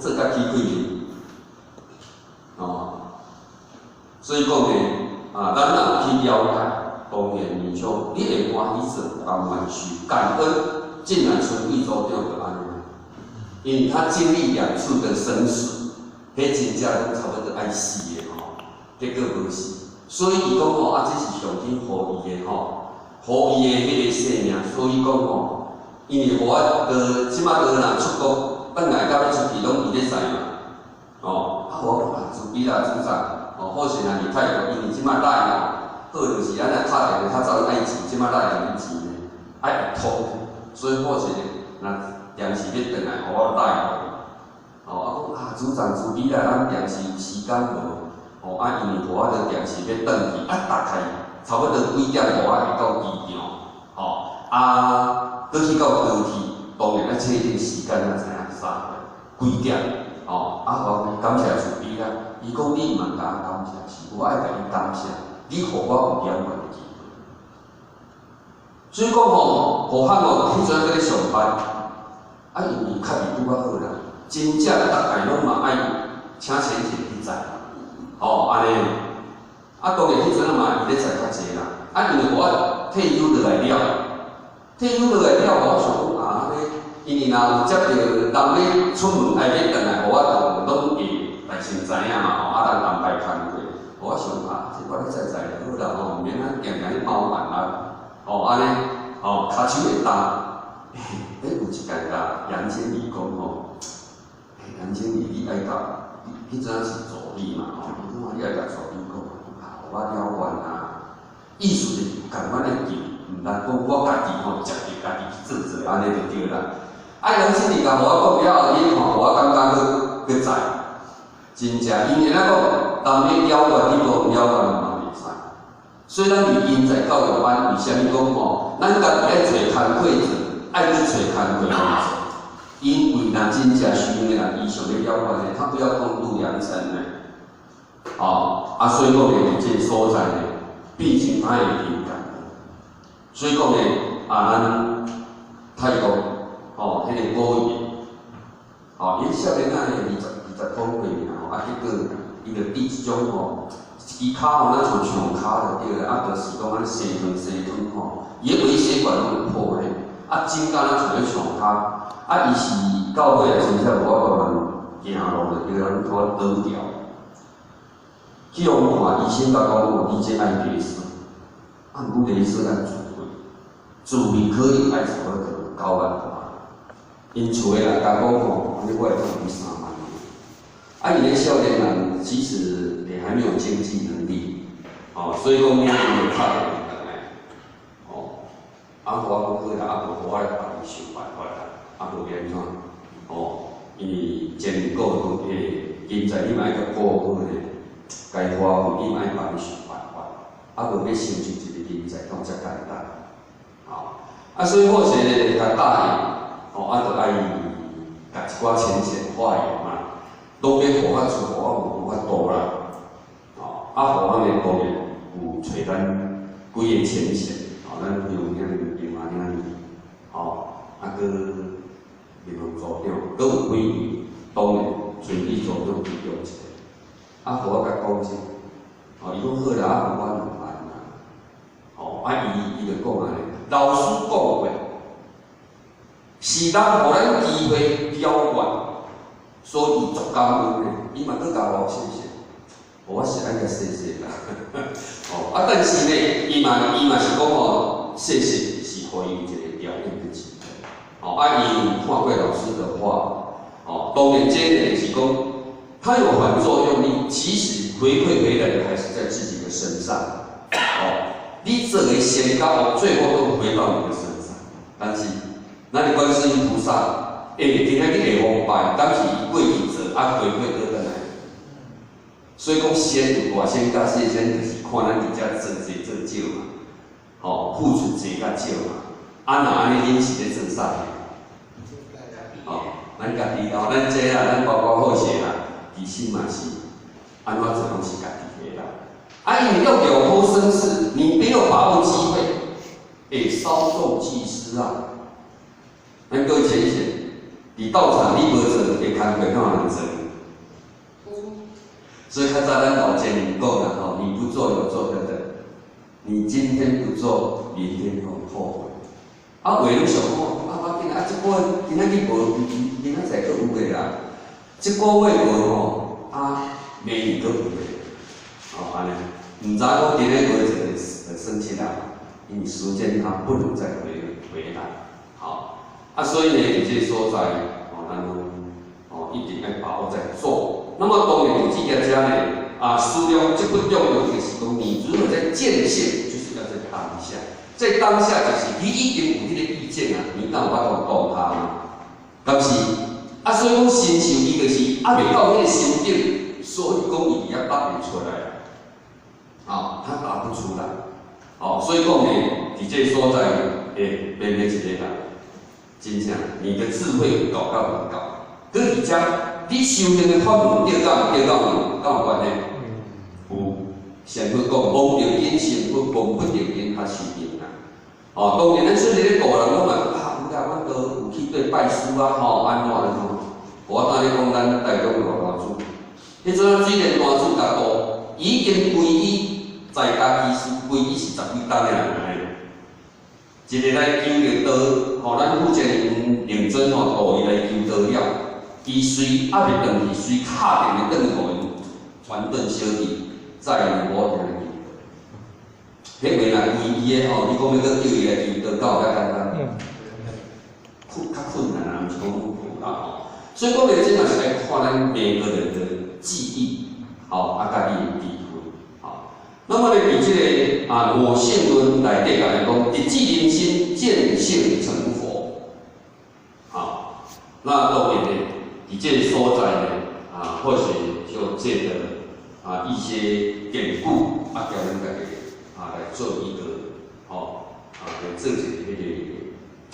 A: 做甲起虧面。哦，所以講呢，啊，咱若有去了解，當然你像你會歡喜做，甘願受，感恩，竟然春貴組長就按呢，因為他經歷兩次的生死，彼真正攏差不多愛死的吼，結果無死，所以伊講吼，啊，這是上天予伊的吼，予伊的彼個生命，所以講吼，因為予我到這馬到若出國，轉來到欲出去，攏伊咧載嘛，哦。我啊，慈悲啦，主長，哦，好勢若佇泰國，因為這馬來吼，好就是咱若敲電話較早愛錢，這馬來毋免錢的，愛會通，所以好勢若定時欲轉來，予我來吼，哦，啊講啊，主長慈悲啦，咱定時有時間無，哦，啊，因為予我著定時欲轉去，啊，大概差不多幾點予我會到機場，吼，啊，閣去到高鐵，當然愛設定時間，才知影啥幾點。哦，啊，我感謝慈悲啦。伊講你毋通共我感謝，是我愛共你感謝，你予我有了願的機會。所以講吼，何漢哦，彼陣閣咧上班，啊，因為較袂拄仔好啦，真正逐擺攏嘛愛請先生去載，吼，按呢。啊，當然彼陣嘛伊咧載較濟啦。啊，因為我退休落來了，退休落來了，我想講啊，按呢。因為若有接著人欲出門愛欲轉來，予我就攏會代先知影嘛吼，啊人安排工課，我想啊，這我咧載載就好啦吼，毋免啊定定咧包辦啦，吼按呢，吼跤手會重。欸，有一工共楊經理講吼，楊經理你愛共，彼陣是助理嘛吼，伊講你愛共助理講，啊，予我了願啊，意思就是共款咧救，毋通講我家己吼，食著家己去做做，按呢就對啦。啊，楊經理共我講了後，伊看我感覺閣閣載，真正，因為按怎講，人欲了願，你無了願嘛袂使。所以咱佇人才教育班，為啥物講吼？咱家己愛揣工課做，愛去揣工課去做。因為若真正需要的人，伊想欲了願的，他不要共度良辰呢。哦，啊，所以講呢，佇這個所在呢，畢竟他會敏感。所以講呢，啊，咱泰國，吼，彼個古葉，吼，伊少年仔呢，20-20箍歲爾吼，啊，結果伊就得一種吼，一支跤吼，若像長跤就對啦，啊，就是講按呢生湯生湯吼，伊个微血管攏會破咧，啊，真敢若像咧長跤，啊，伊是到尾啊，真正無法度通行路就對啦，拄仔倒掉。去予看醫生共講哦，你這愛雷射，啊，毋過雷射愛自費，自費可能愛差不多9萬外。𪜶厝的人共講吼，按呢我會當予3萬。啊，伊咧少年人其實也還沒有經濟能力，哦，所以講伊就敲電話轉來，哦，啊，予我講好啦，啊，無予我來幫伊想辦法啦，啊，無欲按怎，哦，因為前個講欸，經濟你嘛愛共顧好咧，該花費你嘛愛幫伊想辦法，啊，無欲成就一個人才，敢有遮簡單？吼，啊，所以好勢咧，共答應，吼，啊，就愛共一寡淺顯化緣嘛，攏欲予我出，我無法度啦，吼，啊，予我呢當然有揣咱幾个淺顯，吼，咱有兄弟、另外兄弟，吼，啊，閣另外組長，閣有幾位，當然村里組長其中一个，啊，予我共講者，吼，伊講好啦，啊，予我2萬啦，吼，啊，伊就講按呢，老師講過，是人予咱機會了願，所以足感恩的，伊嘛閣共我謝謝，我是愛共謝謝啦，哦，啊，但是呢，伊嘛是講吼，謝謝是予伊有一個調整的機會，哦，啊，伊有看過老師的話，哦，當然這個是講，它有反作用力，其實回饋回來的還是在自己的身上，哦，你做的善甲惡，最後都回到你的身上，但是，咱的觀世音菩薩，欸，今仔去下方拜，敢是伊過去做，啊，回饋閣轉來。所以講善有大善佮細善，就是看咱佇遮做濟做少嘛，吼，付出濟佮少嘛。啊，若按呢，恁是咧做啥？吼，咱家己吼，咱這啦，咱包括好勢啦，其實嘛是按怎做攏是家己的啦。啊，因為要了脫生死，你沒有把握機會，欸，稍縱即逝啊。咱各位淺顯，佇道場你無做，會工課敢有人做？所以較早咱老前人講啦吼，你不做有做的人，你今天不做，明天會後悔。啊，話攏想講，啊，無要緊啊，這個月今仔日無，明仔載閣有的啦。這個月無吼，啊，明年閣有的，哦，按呢，毋知講今日無做就算起啦，因為時間它不能再回來，好，啊，所以呢，佇這個所在，哦，咱攏哦一定愛把握在做。那麼當然，佇這個遮呢，啊，思量這本重要就是講，你如何在見性，就是要在當下，在當下就是你已經有彼個意見啊，你敢有法度動它嗎？敢是？啊，所以講神秀伊就是猶未到彼個心境，所以講伊也答袂出來，啊，他答不出來，哦，所以講呢，佇這個所在，欸，變做一個人，真正你的智慧有夠佮無夠？閣而且你修行的法門對佮毋對，敢有關係？有，先佛講，無著因成佛，無不著因較修行啦。哦，當然咱出來咧度人攏嘛，啊，有啦，阮都有去對拜師啊，吼，按怎按怎。我當咧講咱台中偌大祖，彼陣水蓮大祖共度，已經皈依在家居士，皈依是十幾冬的人來。一个來求著道，吼，咱負責人令尊吼度伊來求道了，伊隨猶未轉去，隨敲電話轉去予𪜶傳頓小弟，載伊無聽去。彼話若皈依的吼，你講欲閣叫伊來求道，敢有遐簡單？較困難啊，毋是講無啦吼。所以講的這嘛是愛看咱每個人的記憶，吼，啊，佮你的智慧，吼。那麼呢，佇這個啊我性論內底來講，直指人心，見性成佛。好，那當然呢，佇這個所在呢，啊，或許就借著一些典故，啊，叫咱大家來做一個，吼，來做一個彼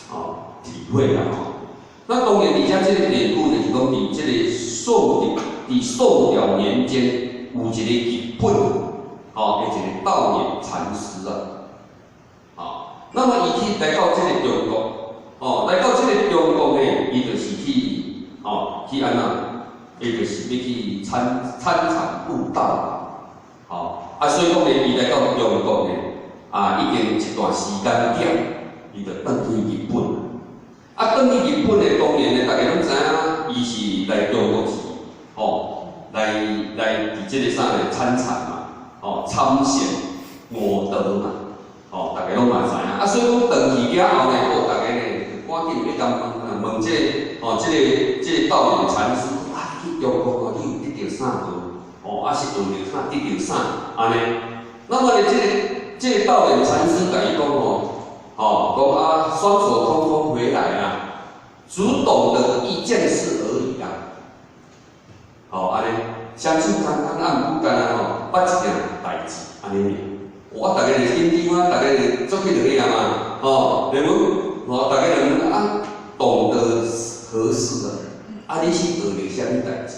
A: 個，體會啦吼。那當然，而且這個典故就是講，佇這個宋佇宋朝年間，有一個日本，吼，的一個道衍禪師啊，那麼伊去來到這個中國，來到這個中國呢，伊就是去，去按怎？伊就是欲去參禪悟道，所以講呢，伊來到中國呢，已經一段時間點，伊就轉去日本。轉去日本呢，當然呢，大家攏知影，伊是來中國是，來佇這個啥來參禪嘛，參禪悟道嘛，大家攏嘛知影。所以講轉去了後呢，大家呢就趕緊欲共問啊，問這個，這個道衍禪師，你去中國哦，你有得著啥無？是學著啥，得著啥？按呢？那麼呢，這個道衍禪師共伊講吼，講啊，雙手空空回來啊，只懂得一件事而已啊。按呢，雙手空空啊，毋過干焦吼，捌一件代誌，按呢爾。哇，逐家就緊張啊，逐家就足去落去啊嘛，對無？逐家就問啊，懂得何事啊？你是學著啥物代誌？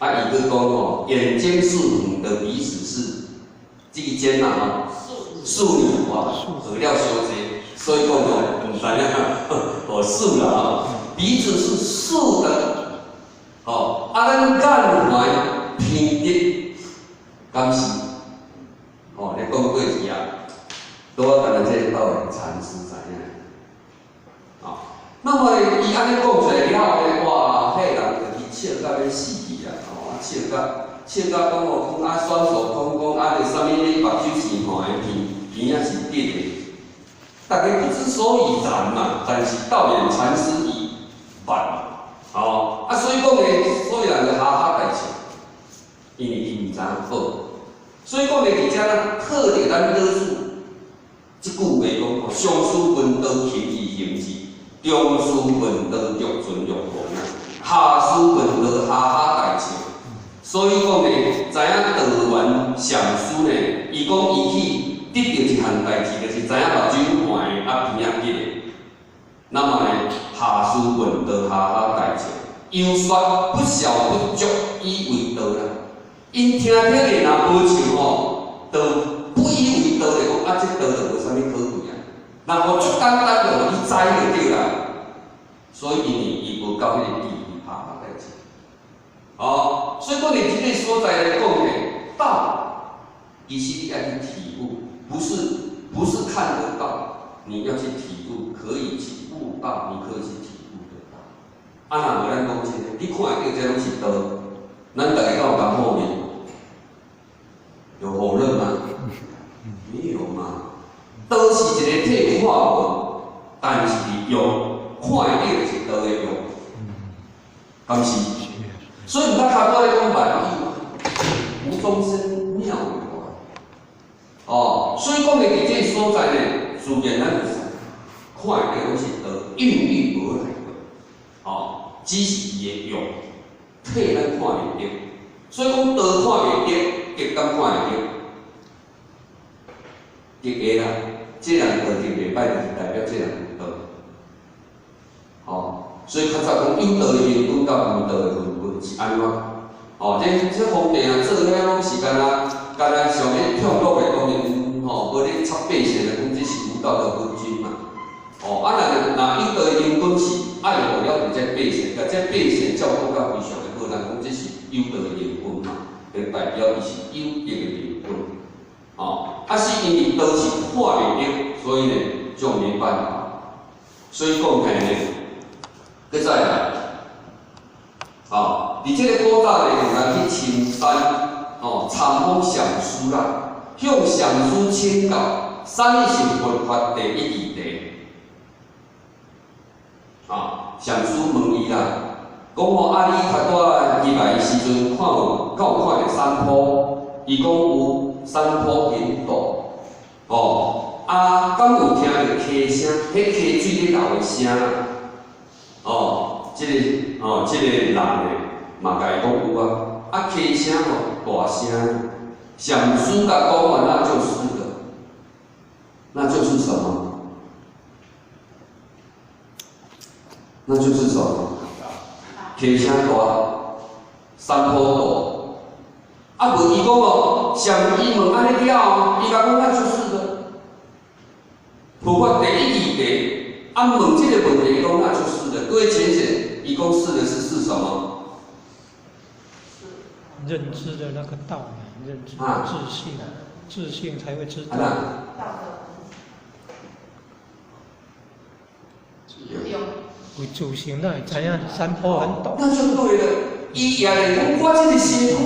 A: 伊閣講吼，眼睛是紅的，鼻子是這個尖啊，吼，豎呢，哇，學了傷濟，所以講吼，毋知影，豎啦吼，鼻子是豎的，咱眼懷偏執，敢是？你講過去啊，拄仔干焦這個道衍禪師知影，那麼呢，伊按呢講出來了後呢，哇，彼人就去笑甲欲死去啊，笑甲講哦，講啊雙手空空，啊，啥物你目睭是黃的，鼻仔是直的，逐家不知所以然嘛。但是道衍禪師伊捌，所以講呢，所有人就哈哈大笑，因為伊毋知影好。所以講呢，佇遮咱特著咱老子這句話講吼，上師聞道勤而行之，中師聞道若存若亡啊，下師聞道哈哈大笑。所以講呢，知影道元禪師呢，伊講伊去得著一項代誌，就是知影目睭黃的啊鼻仔直的。那麼呢，下師聞道哈哈大笑，又說不曉不足以為道啦。𪜶聽聽的若無像吼，就不以為道的講啊，這道就無啥物可貴啊。若無足簡單就予你知就對啦。所以因為伊無夠彼個智慧哈哈大笑。所以講佇這個所在來講呢，道其實你愛去體悟，不是看得到，你要去體悟，可以去悟道，你可以去體悟得到。若無咱講真的，你看會著這攏是道，咱逐家敢有共否認？有否認嗎？沒有嘛。道是一個體看無，但是用看會著就是道的用，敢是？所以毋捌較多咧講萬有，無中生妙有啊。所以講的佇這個所在呢，自然咱就是看會著攏是道孕育而來的，只是伊的用，體咱看袂著。所以講道看袂著，德敢看會著？德會啦，這人道德袂歹，就是代表這人有道。所以較早講有道的明君佮無道的昏君是按怎？這皇帝啊做遐攏是干焦干焦上咧暢樂的，當然吼，無咧插百姓來講，這是無道的昏君嘛。若有道的明君是愛護了這百姓，共這百姓照顧甲非常的好，人講這是有道的明君嘛，就代表伊是有德的明君。是因為道是看袂著，所以呢就沒辦法。所以講起來呢，閣再來，佇這個古早呢，有人去深山，參訪禪師啦，向禪師請教，啥物是佛法第一義諦？禪師問伊啦，講吼啊，你較拄仔入來的時陣，看有敢有看著山坡？伊講有山坡很陡，敢有聽著溪聲？彼溪水咧流的聲啦，這個人呢，嘛共伊講有啊。啊，溪聲吼大聲，禪師共講話，那就是的，那就是什麼？那就是什麼？溪聲大，山坡陡。啊，無伊講哦，禪伊問按呢了後，伊共講那就是的。佛法第一義諦，啊問這個問題，伊講那就是的。各位淺顯，伊講是的是什麼？
B: 認知的那個道，認知自性，自性才會知道。
A: 啊
B: 為自性，那會知影山坡很陡。
A: 那就對了。伊也來講，我這個身軀，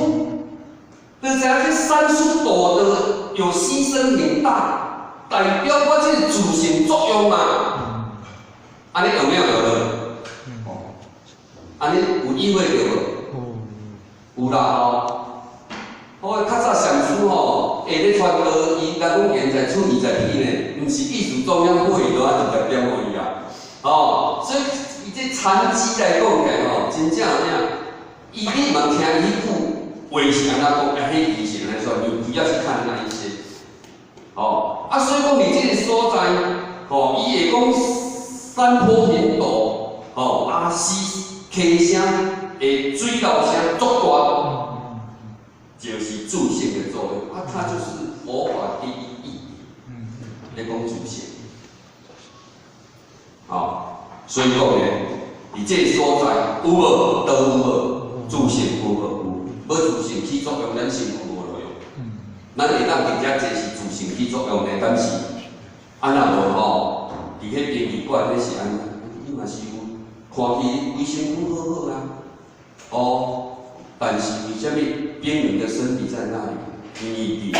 A: 就知影這山勢陡的有犧牲很大，代表我這個自性作用嘛。按呢有沒有有了？哦，按呢有意會著無？有啦吼。我較早禪師吼，會咧傳道，伊甲講現在處20匹呢，毋是意思中央會都20點予伊啊。哦，所以伊這禪機來講起來吼，真正有影。伊你嘛聽伊句話是按怎講，啊，彼字是按怎說，你不要去看那一些。哦，啊，所以講佇這個所在，吼，伊會講山坡很陡，吼，啊，溪溪聲會水流聲足大，就是自性的作用。啊，它就是佛法第一義，咧講自性。好，所以講呢，佇這個所在有無？都有無？自性有無？有。無自性起作用，咱身軀無路用。咱會當佇遮坐是自性起作用呢，但是，啊若無吼，佇彼殯儀館彼是按怎？你嘛是有看起規身軀好好啊，哦，但是為啥物冰冷的身體在那裡？因為離開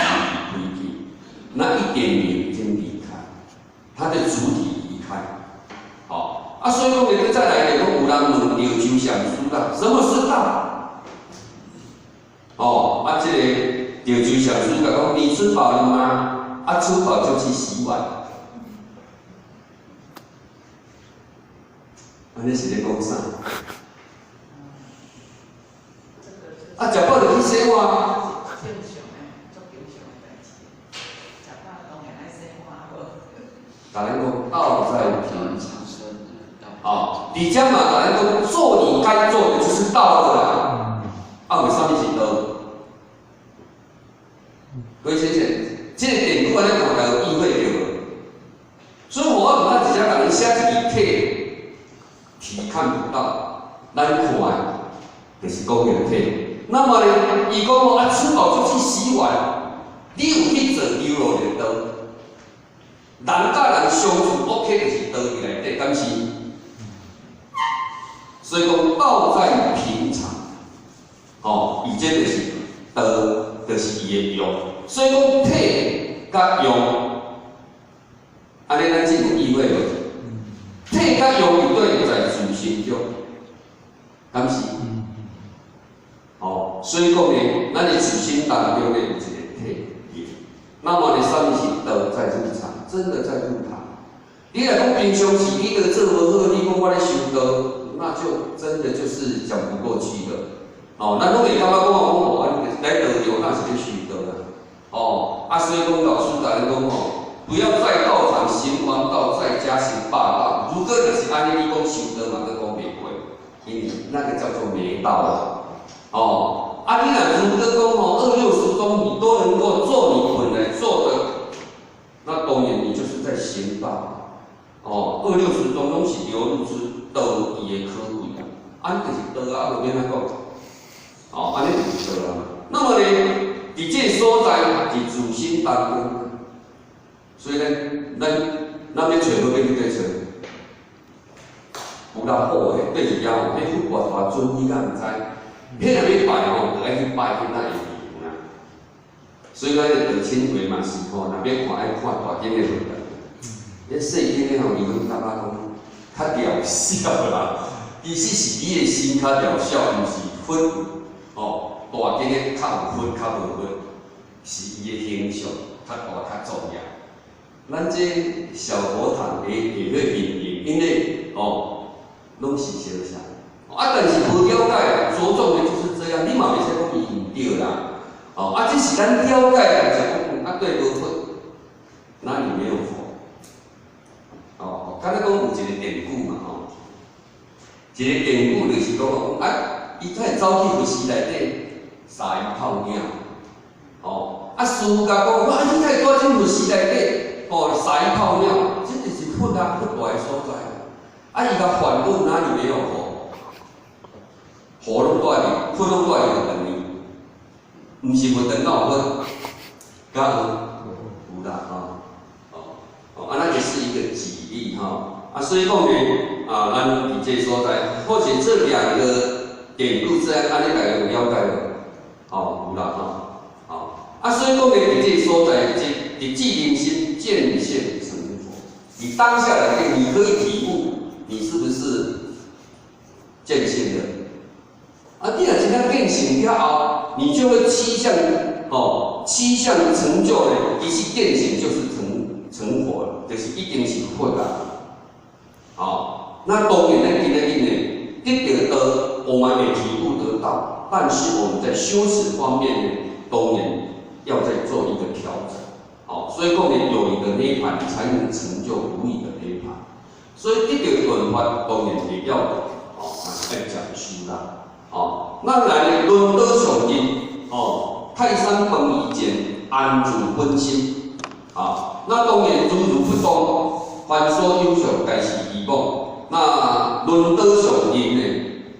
A: 去，那一點靈已經離開，它的主體離開。好，啊，所以講你再來就講有人問潮州禪師啦，什麼是道？哦，啊，這個潮州禪師共講，你吃飽了嗎？啊，吃飽就去洗碗。按呢是咧講啥？啊，食飽就去洗碗。
C: 正常的，足正常的代誌。食飽當然愛洗碗無。
A: 共咱講道在平常。哦，佇遮嘛，共咱講做你該做的就是道了啦。啊，為啥物是道？各位先生，這個典故按呢看來有意會著無？所以我毋捌直接共你寫一句體，體看不到，咱看的，就是講的體。那麼呢，伊講哦，啊，吃飽就去洗碗，你有去做流落就道。人佮人相處 OK，就是道佇內底，敢是？所以講道在平常，吼，伊這就是道，就是伊的用。所以講體佮用，按呢咱這有意會無？體佮用伊對在自心中，敢是？哦，所以講呢，咱的自心當中呢有一個體用。那麼呢，啥物是道在日常？真的在日常。你若講平常時你都做無好，你講我咧修道，那就真的就是講不過去了。哦，咱攏會感覺講哦，來道場那是咧修道啦。哦，啊，所以講老師共咱講吼，不要在道場行王道，在家行霸道。如果若是按呢，你講修道嘛，閣講袂過，因為那個叫做沒道啊。哦，啊，你若如果講吼，二六時中你都能夠做你本來做的，那當然你就是在行道。哦，二六時中攏是流露出道伊的可貴啊，按呢就是道啊，無免按怎講。哦，按呢就是道啊。那麼呢，佇這個所在，佇自心當中，所以咱欲揣佛欲去佗揣？有夠好的，對一遐吼，彼佛偌大尊，你敢毋知？彼若欲拜吼，就愛去拜彼那會記啦。所以咱的道親會嘛是吼，若欲看愛看大間的佛壇。彼細間的吼，伊攏感覺講較渺小啦。其實是你的心較渺小，毋是佛哦。大間的較有佛，較無佛，是伊的形象較大較重要。咱這小佛堂會會去形容，因為哦，攏是相像。啊，但是無了解，著重的就是這樣，你嘛袂使講伊是咱了解的，就是講啊，對無佛，哪裡沒有佛？哦，敢若講有一個典故嘛吼，一個典故就是講啊，伊才會走去佛寺內底撒一泡尿，哦，啊，師父共講，啊，你會蹛進佛寺內底，哦，撒一泡尿，這就是佛啊，佛蹛的所在。啊，伊共反問哪裡沒有佛？佛攏蹛佇，佛攏蹛佇佛堂裡，毋是佛堂哪有佛？敢有？有啦吼，哦，哦，啊，那就是一個舉例吼，啊，所以講呢，啊，咱佇這個所在，或許這兩個典故這樣，按呢大家有了解無？哦，有啦吼，哦，啊，所以講呢，佇這個所在，這直指人心，見性成佛。你當下來講，你可以體悟，你是不是見性的？啊，你若真正見性了後，你就會七相哦，七相成就呢，其實見性就是成佛了，就是已經是佛啦。哦，那當然咱今仔日呢，得到道，我們也體悟得到，但是我們在修持方面呢，當然要再做一個調整。哦，所以講呢，有一個涅槃，才能成就無餘的涅槃。所以得到斷法，當然也要哦，愛講修啦。哦，那來呢，輪倒上印，哦，泰山崩於前，安住本心。啊，那當然如如不動，凡所有相，皆是虛妄。那輪倒上印呢？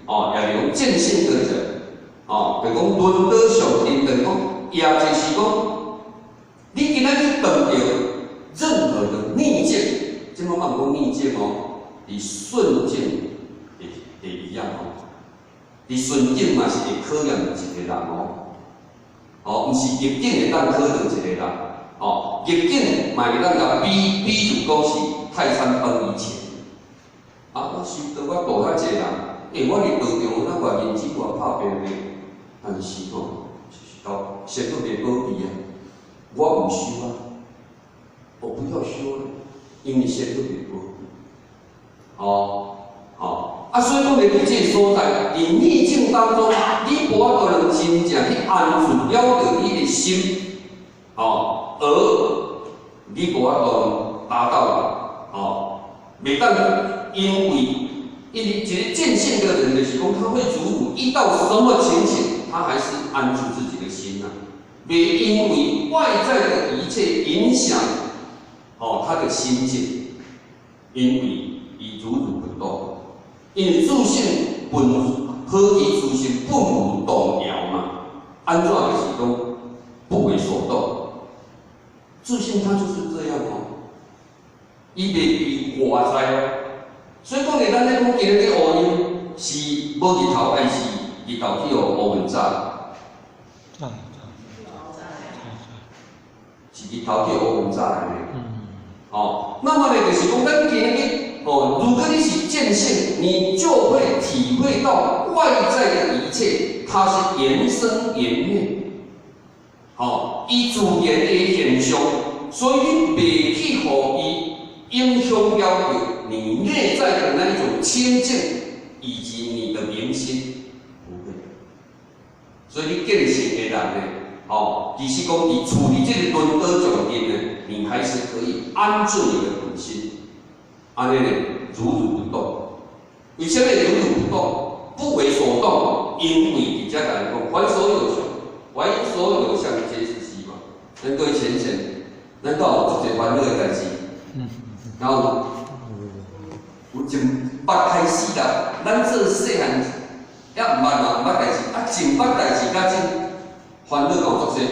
A: 哦，也是講見性的人，哦，就講輪倒上印，就是講，也就是講，你今仔日碰著任何的逆境，這馬莫講逆境哦，佇順境會一樣哦。佇順境嘛是會考驗一個人哦，哦，毋是逆境會當考驗一個人，哦，逆境嘛會當共比如講是泰山崩於前，啊，我修道我度遐濟人，欸，我佇道場我偌認真偌拍拼的，但是吼，到仙閣袂保庇啊，我毋修啊，我不要修了，因為仙閣袂保庇，哦，哦。啊，所以講咧，佇這個所在，佇逆境當中，你無法度能真正去安住了著你的心，哦，而你無法度達到，哦，袂當因為一個見性的人就是講，他會如遇到什麼情形，他還是安住自己的心吶，袂因為外在的一切影響，哦，他的心境，因為伊如如不動。因為自性本何以自性本無動搖嘛？按怎就是講不為所動。自性它就是這樣哦，伊袂被外在哦。所以講呢，咱咧講今日咧烏陰是無日頭，還是日頭去予烏雲罩？
B: 罩。
A: 是日頭去予烏雲罩來的。哦，那麼呢，就是講咱今日。哦，如果你是見性，你就會體會到外在的一切，它是緣生緣滅，哦，伊自然的現象，所以你袂去予伊影響了你內在的那一種清淨，以及你的明心，不會。所以你見性的人呢，哦，其實講佇處理這個輪倒上面呢，你還是可以安住你的本心。按呢呢，如如不動。為啥物如如不動？不為所動，因為佇遮來講，凡所有相，凡所有相，皆是虛妄。咱各位淺顯，咱敢有足濟煩惱的代誌？然後有一捌開始啦，咱做細漢猶毋捌嘛，毋捌代誌，啊，前捌代誌甲這煩惱敢有足濟？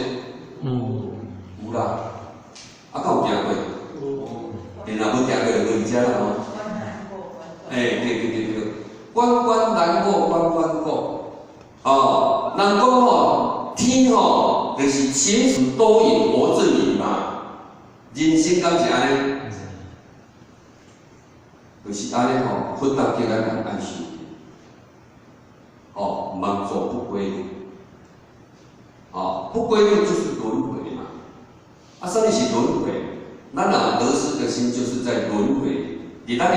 A: 有啦。啊，敢有行過？有。若無行過就無佇遮啦吼。欸，對對對對，關關難過關關過。哦，人講吼，天吼，就是晴時多雲無陣雨嘛。人生敢是按呢？就是按呢吼，佛教叫咱人愛修。哦，毋通走不歸路。哦，不歸路就是輪迴嘛。啊，啥物是輪迴？咱若有得失的心，就是在輪迴，佇咱的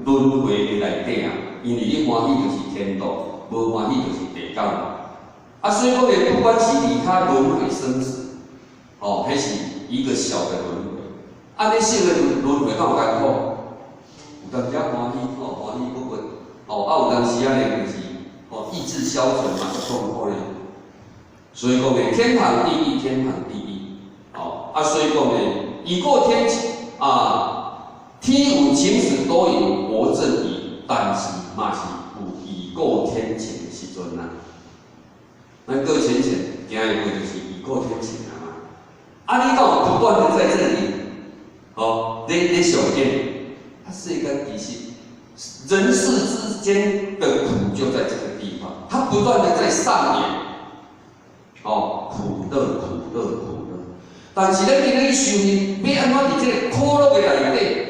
A: 輪迴的內底啊。因為你歡喜就是天道，無歡喜就是地獄嘛。啊，所以講呢，不管是離開輪迴生死，哦，彼是一個小的輪迴。啊，你小的輪迴敢有艱苦？有當時仔歡喜，吼，歡喜不不，哦，啊，有當時仔呢，就是哦，意志消沉嘛，足痛苦呢。所以講呢，天堂地獄，天堂地獄，哦，啊，所以講呢，已過天晴啊，天有情時多有國正義，但是嘛是有雨過天晴的時陣啊。咱過淺淺行的過就是雨過天晴啊嘛。啊，你敢有不斷的在這裡，哦，咧上演，啊，世間其實人世之間的苦就在這個地方，它不斷的在上演，哦，苦樂苦樂苦樂。但是咱今日去修行，欲按怎佇這個苦樂的內底，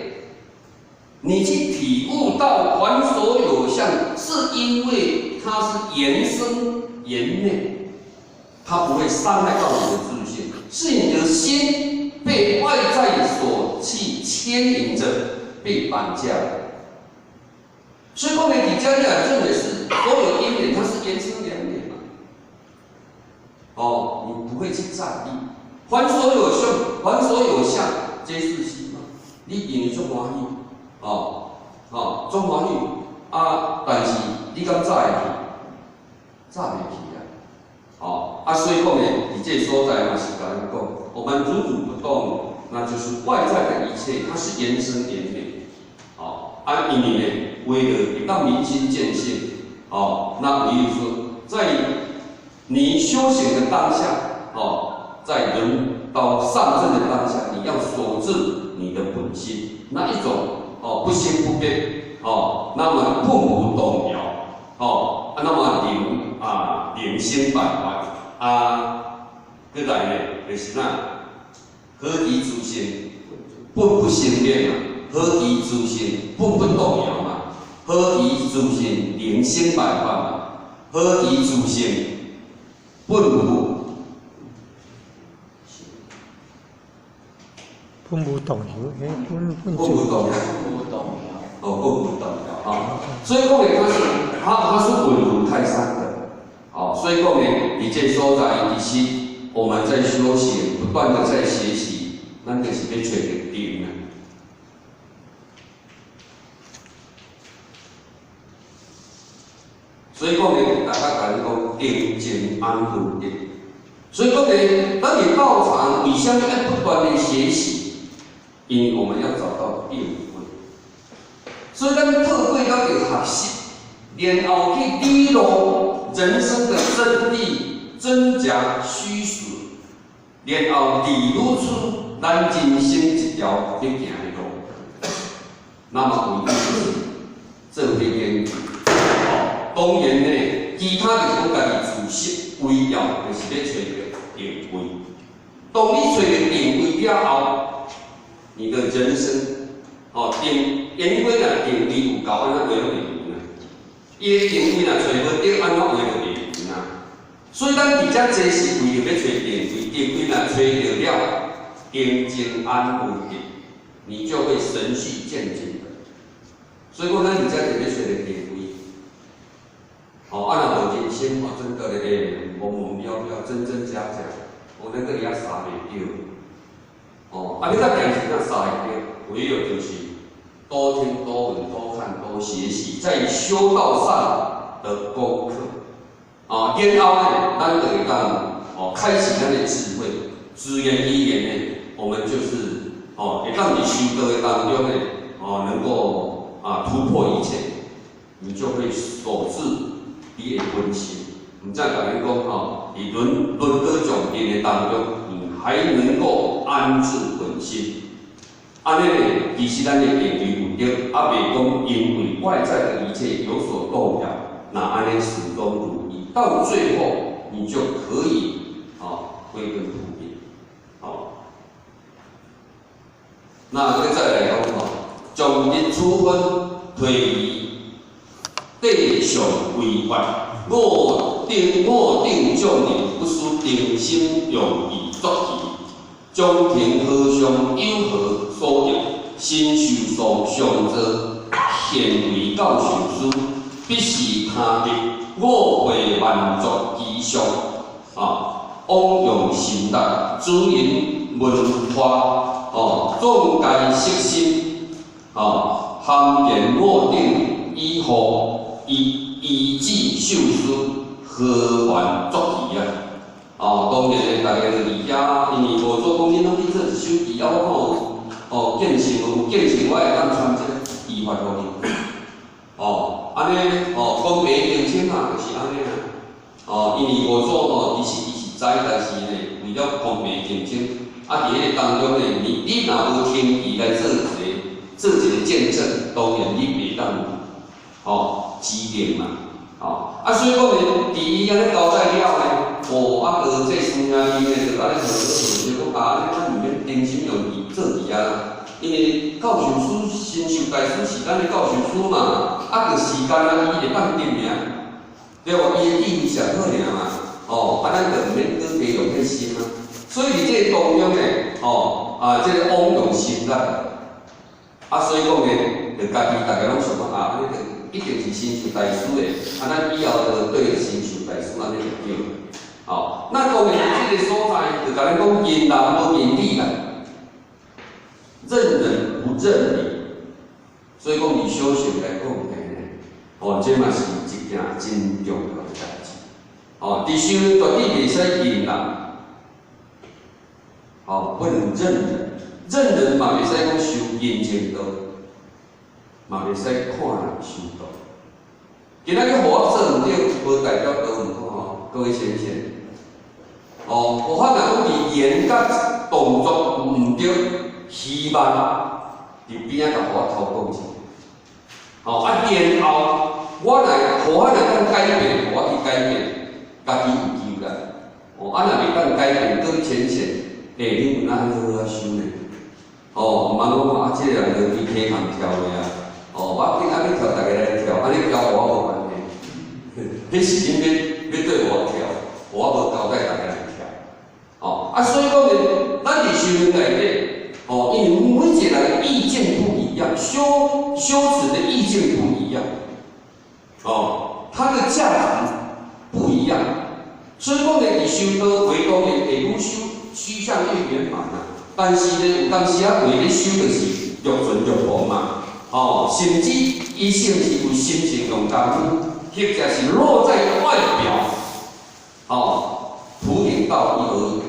A: 你去體悟到凡所有相，是因為它是緣生緣滅，它不會傷害到你的自性，是你的心被外在所去牽引着，被綁架。所以講呢，佇遮你也認為是所有因緣，它是緣生緣滅嘛。哦，你不會去在意。凡所有相，凡所有相，皆是心嘛。你認為足歡喜，哦，哦，足歡喜啊！但是你敢走會去？走袂去啊！哦，啊，所以講呢，佇這個所在嘛是共咱講，我們如如不動，那就是外在的一切，它是緣生緣滅。哦，啊，因為呢，為了會當明心見性，哦，那比如說，在你修行的當下，哦。在人到上乘的當下，你要守住你的本心，那一種哦不生不滅哦，那麼本無動搖哦，啊，那麼靈啊靈心百法啊，閣來呢就是啥？何其自性，本不生滅嘛；何其自性，本不動搖嘛；何其自性，靈心百法嘛；何其自性，本無。
B: 本無動搖，本
A: 本無動搖，
C: 本無動搖，
A: 哦，本無動搖啊！所以講呢，它是穩如泰山的，哦，所以講呢，佇這所在，其實我們在修行，不斷的在學習，咱就是欲揣著定啊。所以講呢，大家共你講定靜安分的。所以講呢，當你道場，為啥物愛不斷的學習？因為我們要找到定位，所以咱透過了著學習，然後去理路人生的真諦、真假虛實，然後理路出咱人生一條欲行的路。那麼唯一就是做彼研究。哦，當然呢，其他就是講家己自識為要，就是欲揣著定位。當你揣著定位了後，你的人生，哦，定因為若定位有夠，按怎話攏會贏啊？伊的定位若揣無著，按怎話就袂贏啊？所以咱佇遮坐是為著欲揣定位，定位若揣著了，定靜安穩的，你就會循序漸進的。所以講，咱佇遮就欲揣著定位。哦，啊，若無人生哦，真的咧，模模渺渺，真真假假，哦，咱閣佇遐捎袂著。哦，啊，你較行是哪捒會著？唯有就是多聽、多聞、多看、多學習，在修道上的功課。啊，然後呢，咱就會當哦，開啟咱的智慧，自然而然呢，我們就是哦，會當佇修道的當中呢，哦，能夠啊突破一切，你就會守住你的本心。毋才共你講吼，佇輪輪迴眾定的當中，你還能夠安住本心。按呢呢，其實咱的定位有著，猶袂講因為外在的一切有所動搖，那按呢始終如一，到最後你就可以啊歸根普遍。好，那這個再來講吼，將日處分推移地上違法，五定眾人不輸定心用意作其。將庭和尚有何所得？身受所上座現為教授師，必是他得五會萬族其上，啊，枉用心力，主人文化，哦，眾皆悉心，哦，含言莫定，以何以依智秀書，何還作其啊？哦，當然大家就佇遐，因為五祖講恁攏去做一首偈，啊，我看有哦見性無？有見性，我會當傳這个依法予恁。哦，按呢哦，講白澄清嘛，就是按呢啊。哦，因為五祖吼，其實伊是知，但是呢，為了公平競爭，啊，佇彼个當中呢，你若無聽伊來做一個見證，當然你袂當吼指定嘛，吼，啊，所以講呢，佇伊按呢交代了呢，哦，啊，閣這師兄弟呢，就按呢學學學，就講啊，按呢咱毋免定心用字做字啊，因為教授師神秀大師是咱的教授師嘛，啊，閣時間啊，伊會當定名。對無？伊的意義上好爾嘛，哦，啊，咱就毋免閣加用彼心啊。所以佇這個當中呢，哦，啊，這個枉用心力，啊，所以講呢，就家己逐家攏想講啊，按呢就一定是神秀大師的，啊，咱以後就對神秀大師按呢就對。哦，那當然佇這個所在，就共咱講認人無認理啦，認人不認理，所以講佇修行來講呢，哦，這嘛是一件真重要的代誌。哦，佇修絕對袂使認人，哦，不能認人，認人嘛袂使講修人情道，嘛袂使看人修道。今仔日予我做毋對，無代表道毋好吼，各位先生。哦，我若講佇言佮動作毋對，希望佇邊仔共我偷講一下。哦，啊，然後我若予我若當改變，我去改變，家己有救啦。哦，啊，若袂當改變，閣淺淺，欸，你有哪好好修呢？哦，毋通講啊，這個人就佇溪崁跳的啊。哦，我見啊欲跳，逐家來跳，啊你跳予我無關係，彼是恁欲對我跳，我無交代逐家來跳。哦，啊，所以講呢，咱佇修行內底，哦，因為每一個人的意見不一樣，修持的意見不一樣，哦，他的價值不一樣，所以講呢，佇修道話當然會愈修趨向越圓滿啊。但是呢，有當時啊，為咧修就是欲存欲亡嘛，哦，甚至伊是毋是有心情用功夫，或者是落在外表，哦，圖點道義而已。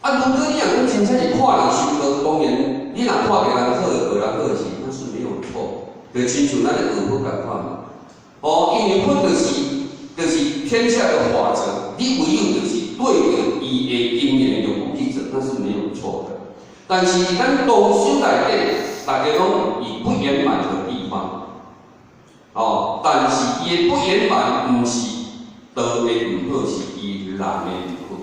A: 啊，如果你若講真正是看人修道，當然你若看著人好，學人好是，那是沒有錯。就親像咱咧學佛仝款嘛。哦，因為佛就是天下的法則，你唯有就是對著伊的經驗用功去做，那是沒有錯的。但是咱道修內底，逐家攏有不圓滿的地方。哦，但是伊的不圓滿，毋是道的毋好，是伊人的毋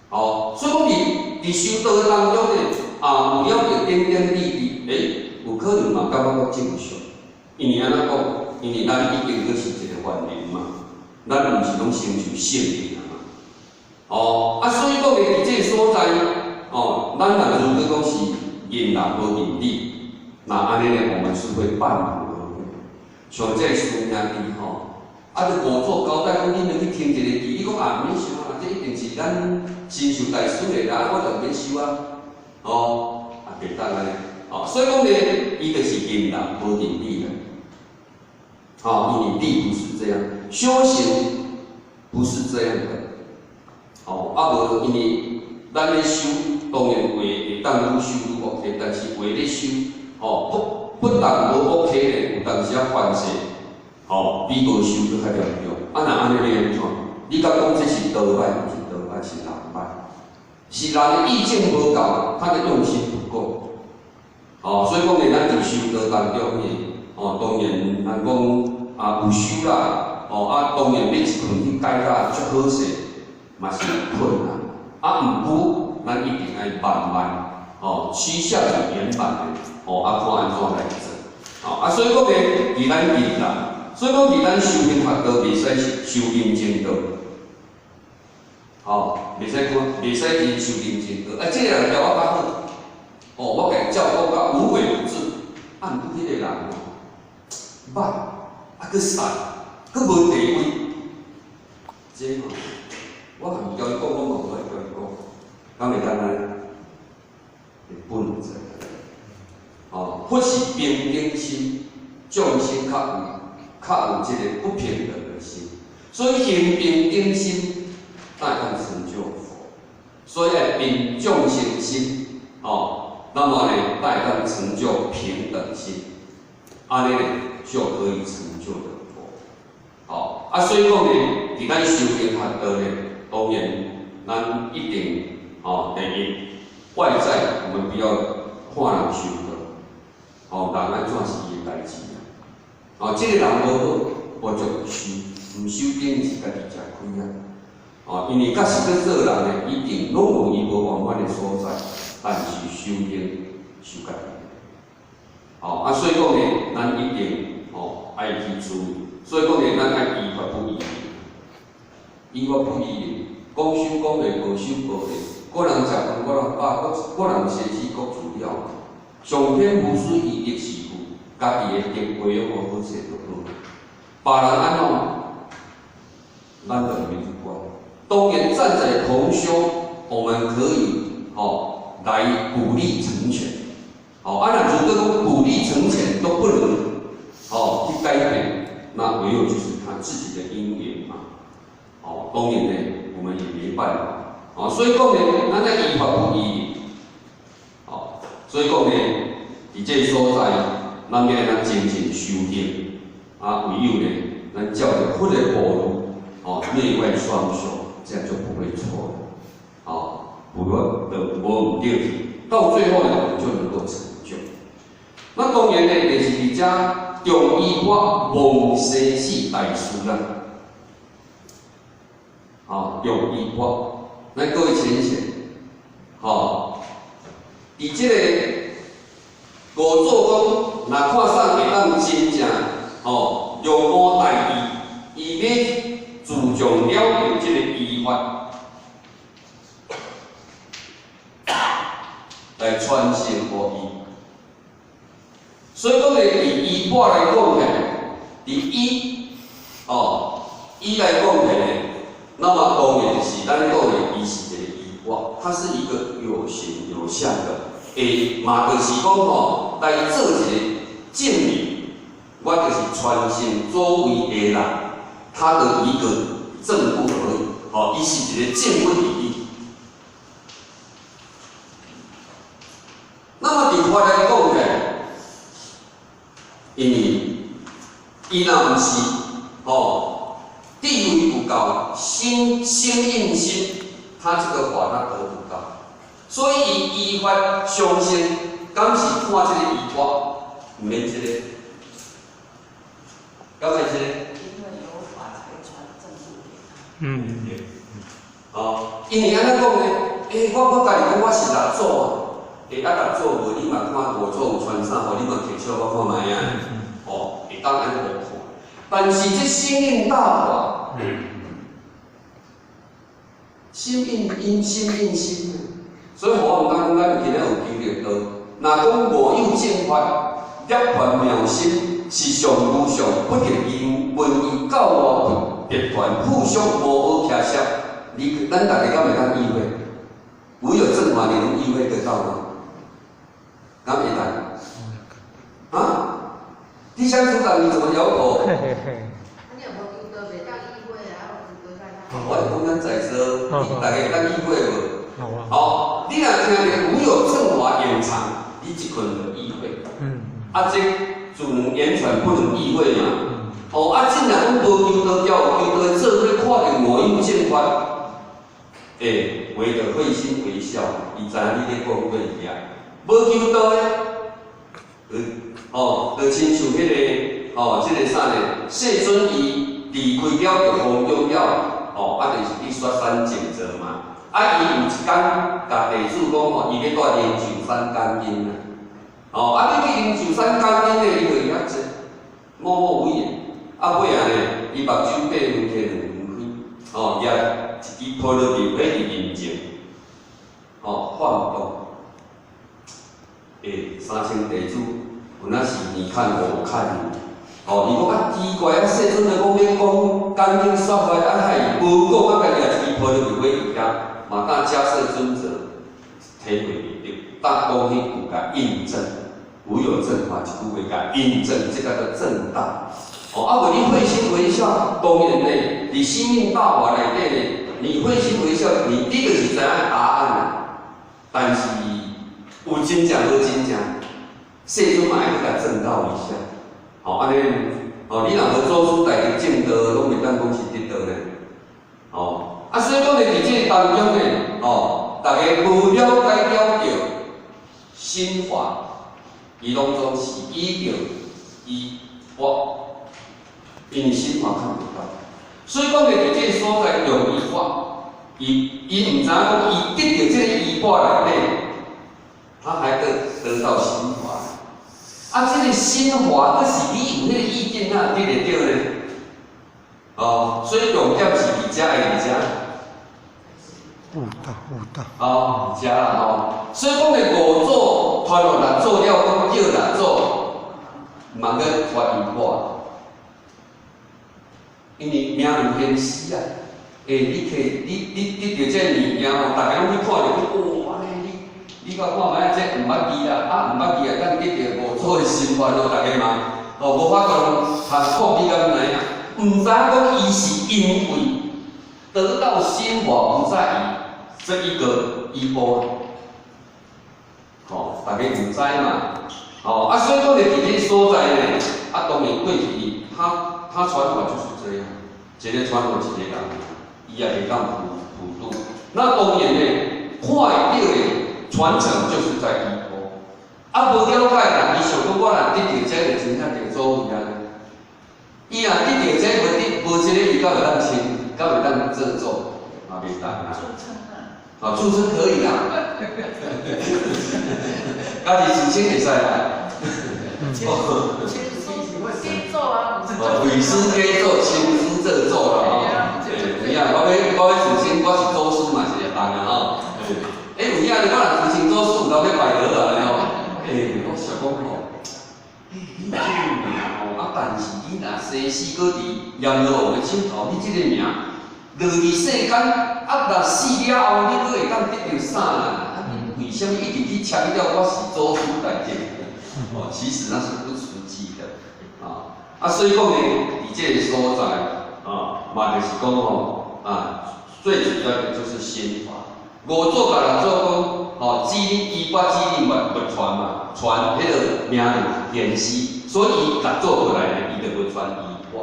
A: 好。哦，所以講佇修道的當中呢，啊，有了著點點滴滴，欸，有可能嘛感覺較正常。因為按怎講？因為咱已經閣是一個凡人嘛，咱毋是攏成就聖人啊嘛。哦，啊，所以講呢，佇這個所在，哦，咱若如果講是認人無認理，那按呢呢，我們是會半途而廢。像這個師兄弟吼，啊，你五祖交代講，恁兩去聽一个偈，你講啊，毋免想啊，這一定是咱神秀大師的啦，我就毋免修啊。哦，啊，袂當按呢。哦，所以講呢，伊就是認人無認理啦。哦，因為理不是這樣，修行不是這樣的。哦，啊無，因為咱咧修，當然話會當愈修愈 OK，但是話咧修，哦，不但無 OK 咧，有當時啊犯錯，哦，比無修閣較嚴重。啊，若按呢欲按怎？你敢講這是道歹，毋是道歹，是人歹，是人的意見無夠，他的用心不夠。哦，所以講呢，咱佇修道當中呢，哦，當然人講啊有修啦，哦啊，當然欲一困去改甲足好勢，嘛是困難。啊，毋過咱一定愛慢慢，哦，趨向於圓滿的，哦，啊，看按怎來做。哦，啊，所以講呢，佇咱認人，所以講佇咱修行學道，袂使修人情道。哦，袂使看，袂使真修人情道。啊，這個人對我較好，哦，我共伊照顧甲無微不至。啊，毋過彼個人哦，歹，啊，閣捒，閣無地位，是平等心，眾生較有這个不平等的心，所以行平等心，才會當成就佛。所以愛平眾生心，哦，那麼呢，才會當成就平等心，按呢就可以成就得佛。哦，啊，所以講呢，佇咱修行學道呢，當然咱一定，哦，第一，外在我們不要看人傷過，哦，人按怎是伊的代誌啊。哦，這個人無好，無就修，毋修等於是家己食虧啊。哦，因為確實去做人的，一定攏有伊無圓滿的所在，但是修行修家己。哦，啊，所以講呢，咱一定哦愛去注意。所以講呢，咱愛依法不依人，依法不依人，講修講會，無修無會。個人食飯，個人飽，個個人生死各自了。上天無私，伊德是父，家己的德培養好勢就好。別人按怎，咱就毋免去管。當然站在同修，我們可以哦來鼓勵成全。哦，啊，若如果講鼓勵成全都不能哦去改變，那唯有就是他自己的因緣嘛。哦，當然呢，我們也沒辦法。哦，所以講呢，咱愛依法不依人。哦，所以講呢，佇這個所在，咱欲按怎精進修行，啊，唯有呢，咱照著佛的步路，哦，內外雙修，這樣就不會錯了。哦，不會的，無毋對去，到最後呢，我們就能夠成就。那當然呢，就是佇遮中依法忘生死大事啦。哦，中依法。咱各位淺顯，吼，佇這個五祖講，若看啥會當真正吼勇武大義，伊欲注重了解這個依法，來傳承予伊。所以講咧，佇依法來講起來，佇依哦依來講起來。那麼當然是咱講的，伊是一個依法，它是一個有形有相的。會嘛，就是講吼，來做一個證明，我就是傳承祖位的人，他的一個證物而已。吼，伊是一個證物而已。那麼佇法來講起來，因為伊若毋是吼。地位不高，心心印心，他這個法他得不到，所以伊依法相信，敢是看這個依法，毋免這個，敢會這個？
C: 因為有法才傳證物給他。
B: 嗯。
A: 哦，因為按怎講呢？欸，我家己講我是六祖啊，欸，啊六祖無你嘛看五祖有穿啥，予你嘛摕笑我看覓啊？哦，會當按呢看。但是這心印大法，心印因，心印心，所以我毋敢講咱今仔有求得道。若講無有正法，涅槃妙心是上無上，不得因聞伊教外別傳，互相無學騎攝。你咱大家敢會當意會？無有正法，你能意會得到嗎？敢會當？啊？第三組長，你怎麼搖頭？
D: 你若無求道，袂當意會啊！
A: 我是講咱在座，你大家會當意會無？
B: 好，
A: 你若聽著無有正法掩藏，你一困就意會。啊，這只能言傳不能意會嘛。哦，啊，這若講無求道，有求道，做伙看著無有正法，欸，為著會心微笑，伊知影你咧講過去啊。無求道的，哦，就親像彼個，哦，這個啥呢？世尊伊離開了就風中了，哦，啊，就是去雪山靜坐嘛。啊，伊有一工共弟子講吼，伊欲蹛靈鷲山講經啊。哦，啊，欲去靈鷲山講經咧，伊就佇遐坐，默默無言。啊，尾仔呢，伊目睭八分開兩分開，哦，舉一支波羅蜜火佇面前，哦，晃動。欸，3000弟子。有那是你看我，我看你，哦，伊講啊奇怪啊，世尊就講欲講講經說法，啊，害伊無講啊，家己也一支波羅蜜火佇遐，嘛當迦葉尊者體會袂著，當講彼句共印證，無有正法，這句話共印證，這叫做正道。哦，啊，無你會心微笑，當然呢，佇生命大法內底呢，你會心微笑，你第一個是知影答案啦。但是有真正無真正，世尊嘛愛去共證道一下。吼，按呢，哦，你若無祖師大德證道，攏袂當講是得道呢。哦，啊，所以講呢，佇這個當中呢，哦，逐家無了解了著心法，伊攏總是依著衣缽，因為心法看不到，所以講呢，佇這個所在用衣缽，伊毋知影講，伊得著這個衣缽內底，他還得到心法。啊，這個心法，閣是你有彼個意見哪得會著呢？哦，所以重點是佇遮還佇遮？
B: 悟道，悟道。
A: 哦，佇遮啦吼。所以講呢，五祖傳予六祖了，講叫六祖，嘛閣傳衣缽，因為名有顯示啊。欸，你摕你得著這個物件吼，逐家攏去看著，哇，按呢你你甲看覓啊？這毋捌字啦，啊毋捌字啊，等得著五祖的心法咯，逐家嘛，哦，無法度通抗你敢知影？毋知影講伊是因為得到心法不在於這一個衣缽，吼，逐家毋知嘛，吼，啊，所以講佇這個所在呢，啊，當然過去他傳法就是這樣，一個傳予一個人，伊也會當普度。那當然呢，看會著的傳承就是在衣缽，啊，無了解啦，伊想講我若得著這個，真正著做位啊。伊若得著這個，無得無這個，伊敢會當稱，敢會當做祖，嘛袂當啊。
C: 註稱啊。
A: 啊，註稱可以啦。家己申請會使啦。
C: 親師給做啊。
A: 哦，為師給做，親師這做啦吼。欸，有影，我欲自稱我是祖師嘛是會當啊吼。欸，有影我若自稱祖師，有人欲拜倒啊吼。欸，我想講吼，欸，你這個名吼，啊，但是你若生死閣佇閻羅王的手頭，你這個名落佇世間，啊，若死了後，你閣會當得著啥啦？啊，你為啥物一直去強調我是祖師大德？哦，其實那是不實際的，啊，啊，所以講呢，佇這個所在，啊，嘛就是講吼，啊，最主要的就是心法。五祖共六祖講，吼，指你衣缽指你物傳嘛，傳彼個名字顯示，所以伊六祖過來呢，伊就無傳衣缽，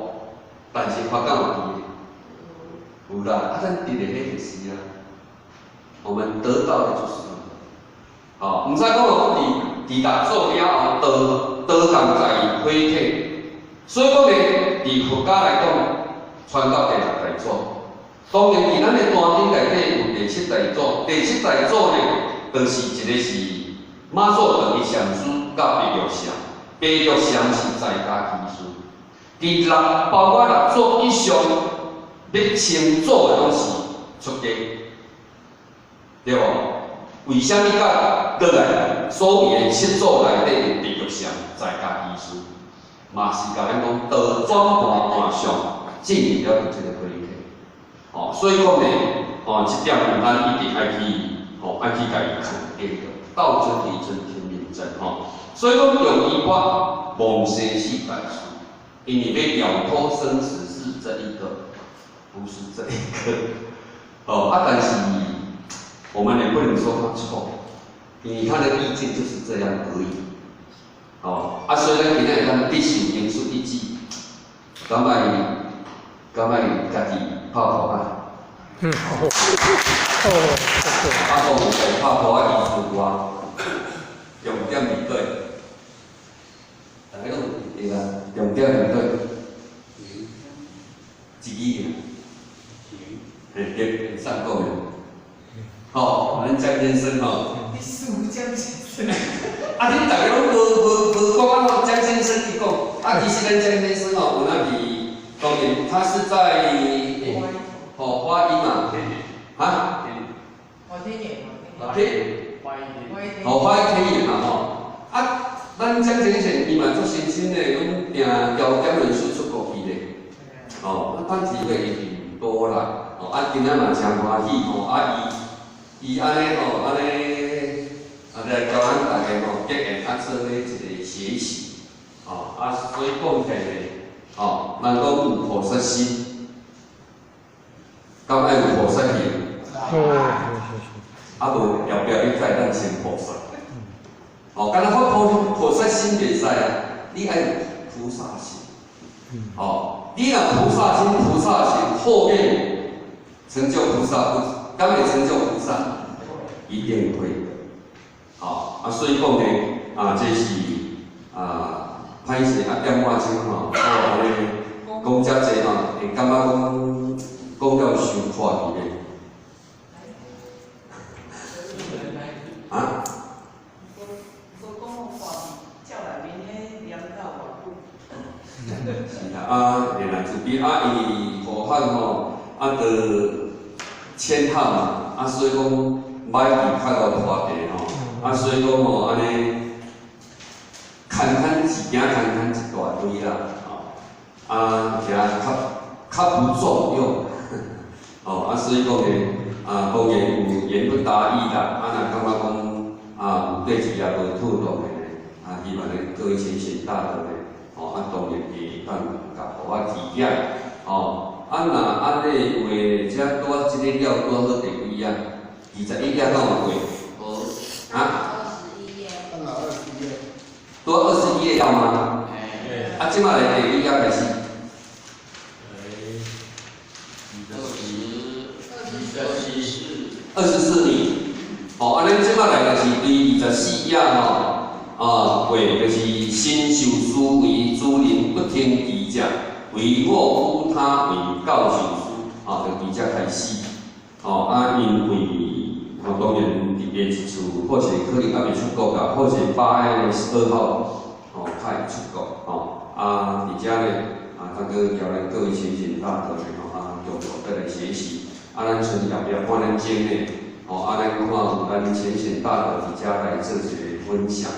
A: 但是佛教有佇有啦，啊，咱得的彼就是啊，我們得到的就是，吼，毋使講哦，講佇六祖了後，道道共在於火體，所以講呢，佇佛家來講，傳到第六大祖。當然，佇咱的壇頂內底有第七大祖，第七大祖呢，就是一個是馬祖道一禪師佮白玉禪，白玉禪是在家居士。佇六包括六祖以上，欲稱祖的攏是出家，對無？為啥物佮落來所謂的七祖內底有白玉禪在家居士，嘛是共咱講道轉盤盤上進入了這個火體。哦，所以講呢，哦，這點咱一定愛去，吼，愛去共伊肯定的，道真地真，天命真，吼。所以講用衣缽亡生死大事，因為欲了脫生死是這一個，不是這一個。哦，啊，但是我們也不能說他錯，因為他的意見就是這樣而已。哦，啊，所以咱今仔咱必須言出一句，感覺伊，感覺伊家己拍噗仔。
B: 嗯，好，哦，
A: 啊，講有拍噗仔意思有啊，重點佇佗？逐家攏有記得啊，重點佇佗？一語爾。嘿，對，上講的。吼，咱江先生吼。
C: 你輸江先生。
A: 啊，恁逐家攏無講啊，江先生伊講，啊，其實咱江先生吼，有那佇，當然他是在，吼，華陰嘛，哈？
C: 華天眼。
A: 華天。吼，華天眼嘛吼，啊，咱江先生伊嘛足辛辛的，攏定交點人數出國去咧，吼，啊，咱機會伊並無多啦，吼，啊，今仔嘛誠歡喜吼，啊，伊按呢吼，按呢，啊，來教咱大家吼，結緣啊做咧一個學習，哦，啊，所以講起來咧，哦，人講有菩薩心，敢愛有菩薩行？
B: 哦，是是。
A: 啊，無後壁你才會當成菩薩。哦，敢若發菩薩心袂使啊，你愛有菩薩行。哦，你若菩薩心、菩薩行，後面成就菩薩不？敢會成就菩薩？一定會的。哦，啊，所以講呢，啊，這是啊，歹勢啊，點半鐘吼，我按呢講遮濟吼，會感覺講講了傷闊去咧。啊？是啦，啊，会来自己啊，因為武漢吼，啊，就千號嘛，啊，所以講買地較夠拖地吼，啊，所以講吼，按呢，牽牽一行，牽牽一大堆啦，吼，啊，行較較不重用，哦，啊，所以講呢，啊，當然有言不達意啦，啊，若感覺講啊，有對字也無妥當的呢，啊，希望呢各位淺顯大德呢，哦，啊，當然會當共予我提點，哦，啊，若按呢話，這拄仔這个了拄好第幾啊？21頁敢有過？
D: 無。
A: 啊？21
D: 頁。
E: 21頁。
A: 拄21頁了嗎？啊，這擺來第幾頁開始？
F: 24。
A: 24呢？哦，啊，咱這擺來就是對24頁吼。啊，過就是身受思維，諸人不聽其者，唯我與他為教授師，啊，就佇遮開始。哦，啊，因為吼，當然佇下一次，或者可能猶未出國啊，或者8月12號，吼，較會出國，吼，啊，佇遮咧，啊，大哥叫咱各位淺顯大德咧，吼，啊，共同再來學習，啊，咱賰後壁半點鐘咧，吼，啊，咱看有咱淺顯大德佇遮來做一個分享。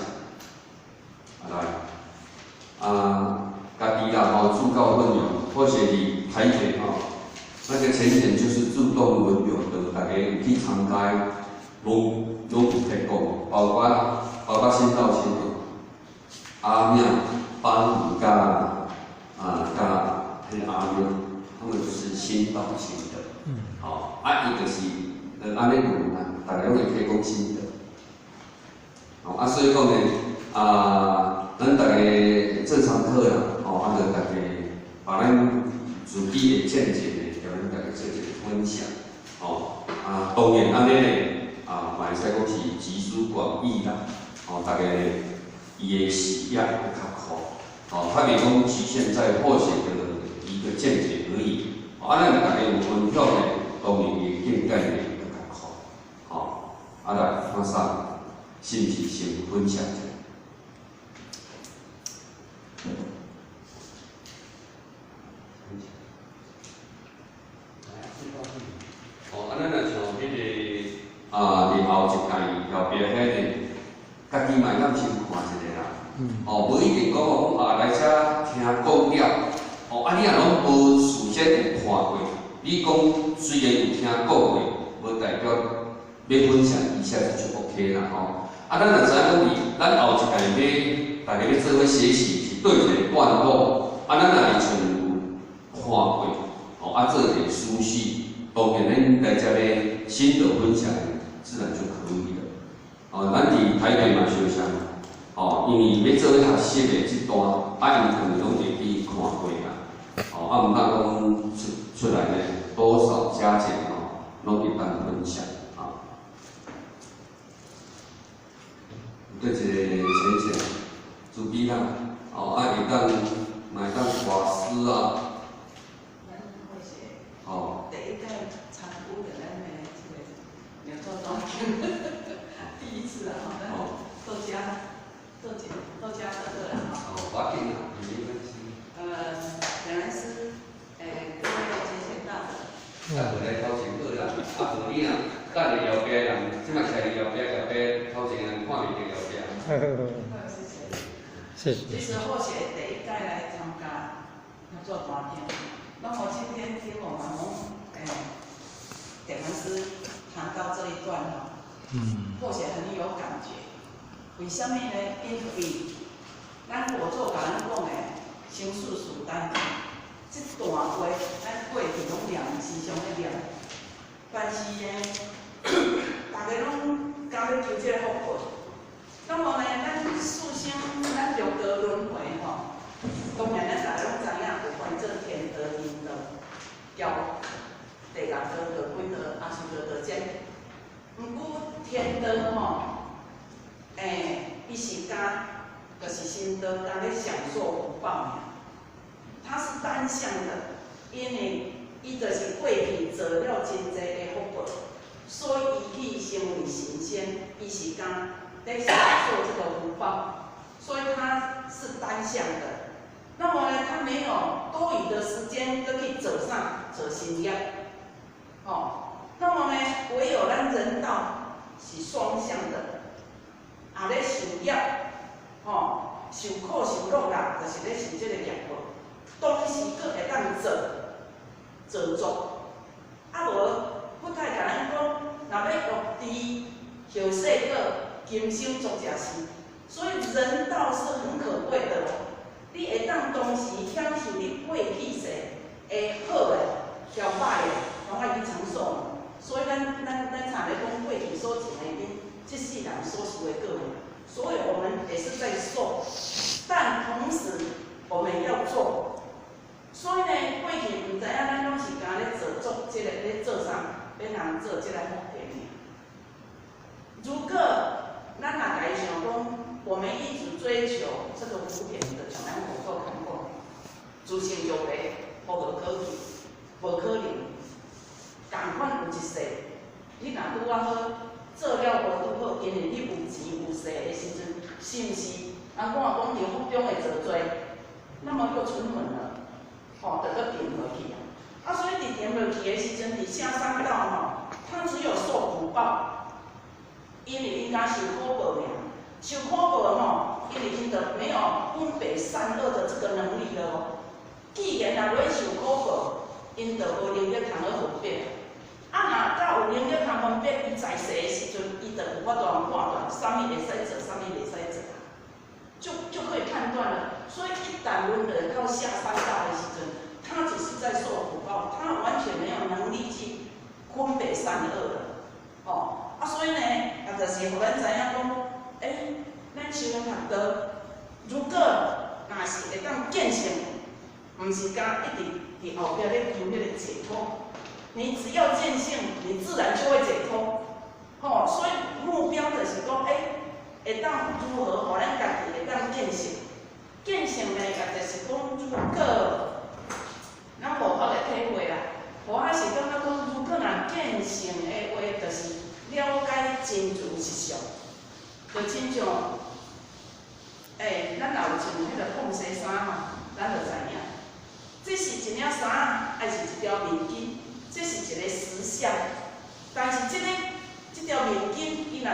A: 來，啊，家己啦吼，自告奮勇，或是佇台北吼，那個淺顯就是自動輪流的，大家有去參加，攏有提供，包括新道新的阿廟、班虎甲啊甲彼個阿廟，他們就是新道新的，吼，啊，伊就是按呢輪啦，大家攏會提供心得，吼，啊，所以講呢，啊。咱逐家這堂課啦，吼，啊，就逐家把咱自己的見解呢，共咱逐家做一個分享，吼，啊，當然按呢咧，啊，嘛會使講是集思廣益啦，吼，逐家伊的視野會較闊，吼，較袂講局限在或許的一個見解而已，啊，咱逐家有分享呢，當然伊的見解呢會較闊，吼，啊來看啥，是毋是先分享一下？哦，啊，咱若像彼個啊，佇後一屆後壁遐呢，家己嘛會當先看一下啦。哦，無一定講哦，啊來遮聽講了，哦，啊你若攏無事先有看過，你講雖然有聽講過，無代表欲分享一下子就 OK 啦吼。啊，咱若知影講佇咱後一屆欲大家欲做伙學習是對一個段落，啊，咱若會像有看過，哦，啊做一個熟悉。當然，咱來遮咧心得分享，自然就可以了。哦，咱佇台北嘛相像，哦，因為欲做伙學習的這段，啊，𪜶可能攏會去看過啦。哦，啊，毋當講出來呢，多少加減吼，攏會當分享啊。對一個淺顯，自己啦，哦，啊，會當嘛會當畫詩啊。哦。
C: 第一屆參與著咱的這個妙做大經，第一次啊吼，咱到遮到這到遮就好啦吼。
A: 哦，無要緊啦，沒關係。
C: 本來是各位淺顯大德。
A: 啊，無來頭前好啦，啊無你啊，等下後壁人，這擺徛佇後壁，後壁頭前人看袂著後壁。
C: 謝謝。
B: 謝謝。
C: 其實後學第一屆來參加妙做大經，那我今天聽我們蒙點傳師談到這一段哈，或許很有感覺。為啥物呢？因為咱佛祖共咱講的生死事單，這段話咱過去攏念，時常咧念。但是呢，逐家攏敢欲求這个福報。那麼呢，咱四生，咱六道輪迴吼，當然咱逐家攏知影有分做天道、人道、交地獄道、餓鬼道、阿修羅道這。毋過天道吼，伊是敢，就是神道，敢咧享受福報爾。它是單向的，因為伊就是過去做了真濟的福報，所以伊去成為神仙，伊是敢咧享受這個福報，所以它是單向的。那麼呢，他沒有多餘的時間閣去做啥做新業，吼。那麼呢，唯有咱人道是雙向的，也咧受業，吼，受苦受樂啦，就是咧受這個業報。當時閣會當做做作，啊無佛太共咱講，若欲欲知後世果，今生做這事。所以人道是很可貴的，你會當當時享受你過去世的好的、或歹的，攏愛去承受。所以咱常咧講過去所種的因，這世人所受的果。所以我們也是在受，但同時我們要做。所以呢，過去毋知影咱攏是敢咧做作這個咧做啥，欲人做這個福田爾。如果咱若共伊想講，我們一直追求這個福田的，像咱佛祖講過，自性就白，無可去，無可能。仝款有一世，你若拄仔好做了無拄好，因為你有錢有勢的時陣，是毋是？人講啊講幸福中會造罪，那麼又沉淪了，吼，就閣沉落去啊。啊，所以佇沉落去的時陣，佇下三道吼，他只有受苦報，因為𪜶敢受苦報爾，受苦報吼，因為𪜶就沒有分別善惡的這個能力了哦。既然若落去受苦報，𪜶就無能力通去分別。啊，若較有能力通分別，伊在世的時陣，伊就有法度判斷，啥物會使做，啥物袂使做，就可以判斷了。所以一旦輪迴到下三道的時陣，他只是在受苦報，他完全沒有能力去分別善惡的，吼。啊，所以呢，啊，就是予咱知影講，咱修學道，如果若是會當見性，毋是敢一直佇後壁咧求彼個解脫。你只要見性，你自然就會解脫。吼，所以目標就是講，會當如何予咱家己會當見性？見性呢，也就是講，如果咱無法的體會啦，無我是感覺講，如果若見性的話，就是了解真如實相，就親像，咱若有穿彼個膨紗衫吼，咱就知影，這是一領衫，還是一條面巾？這是一個實相，但是這個這條面巾，伊若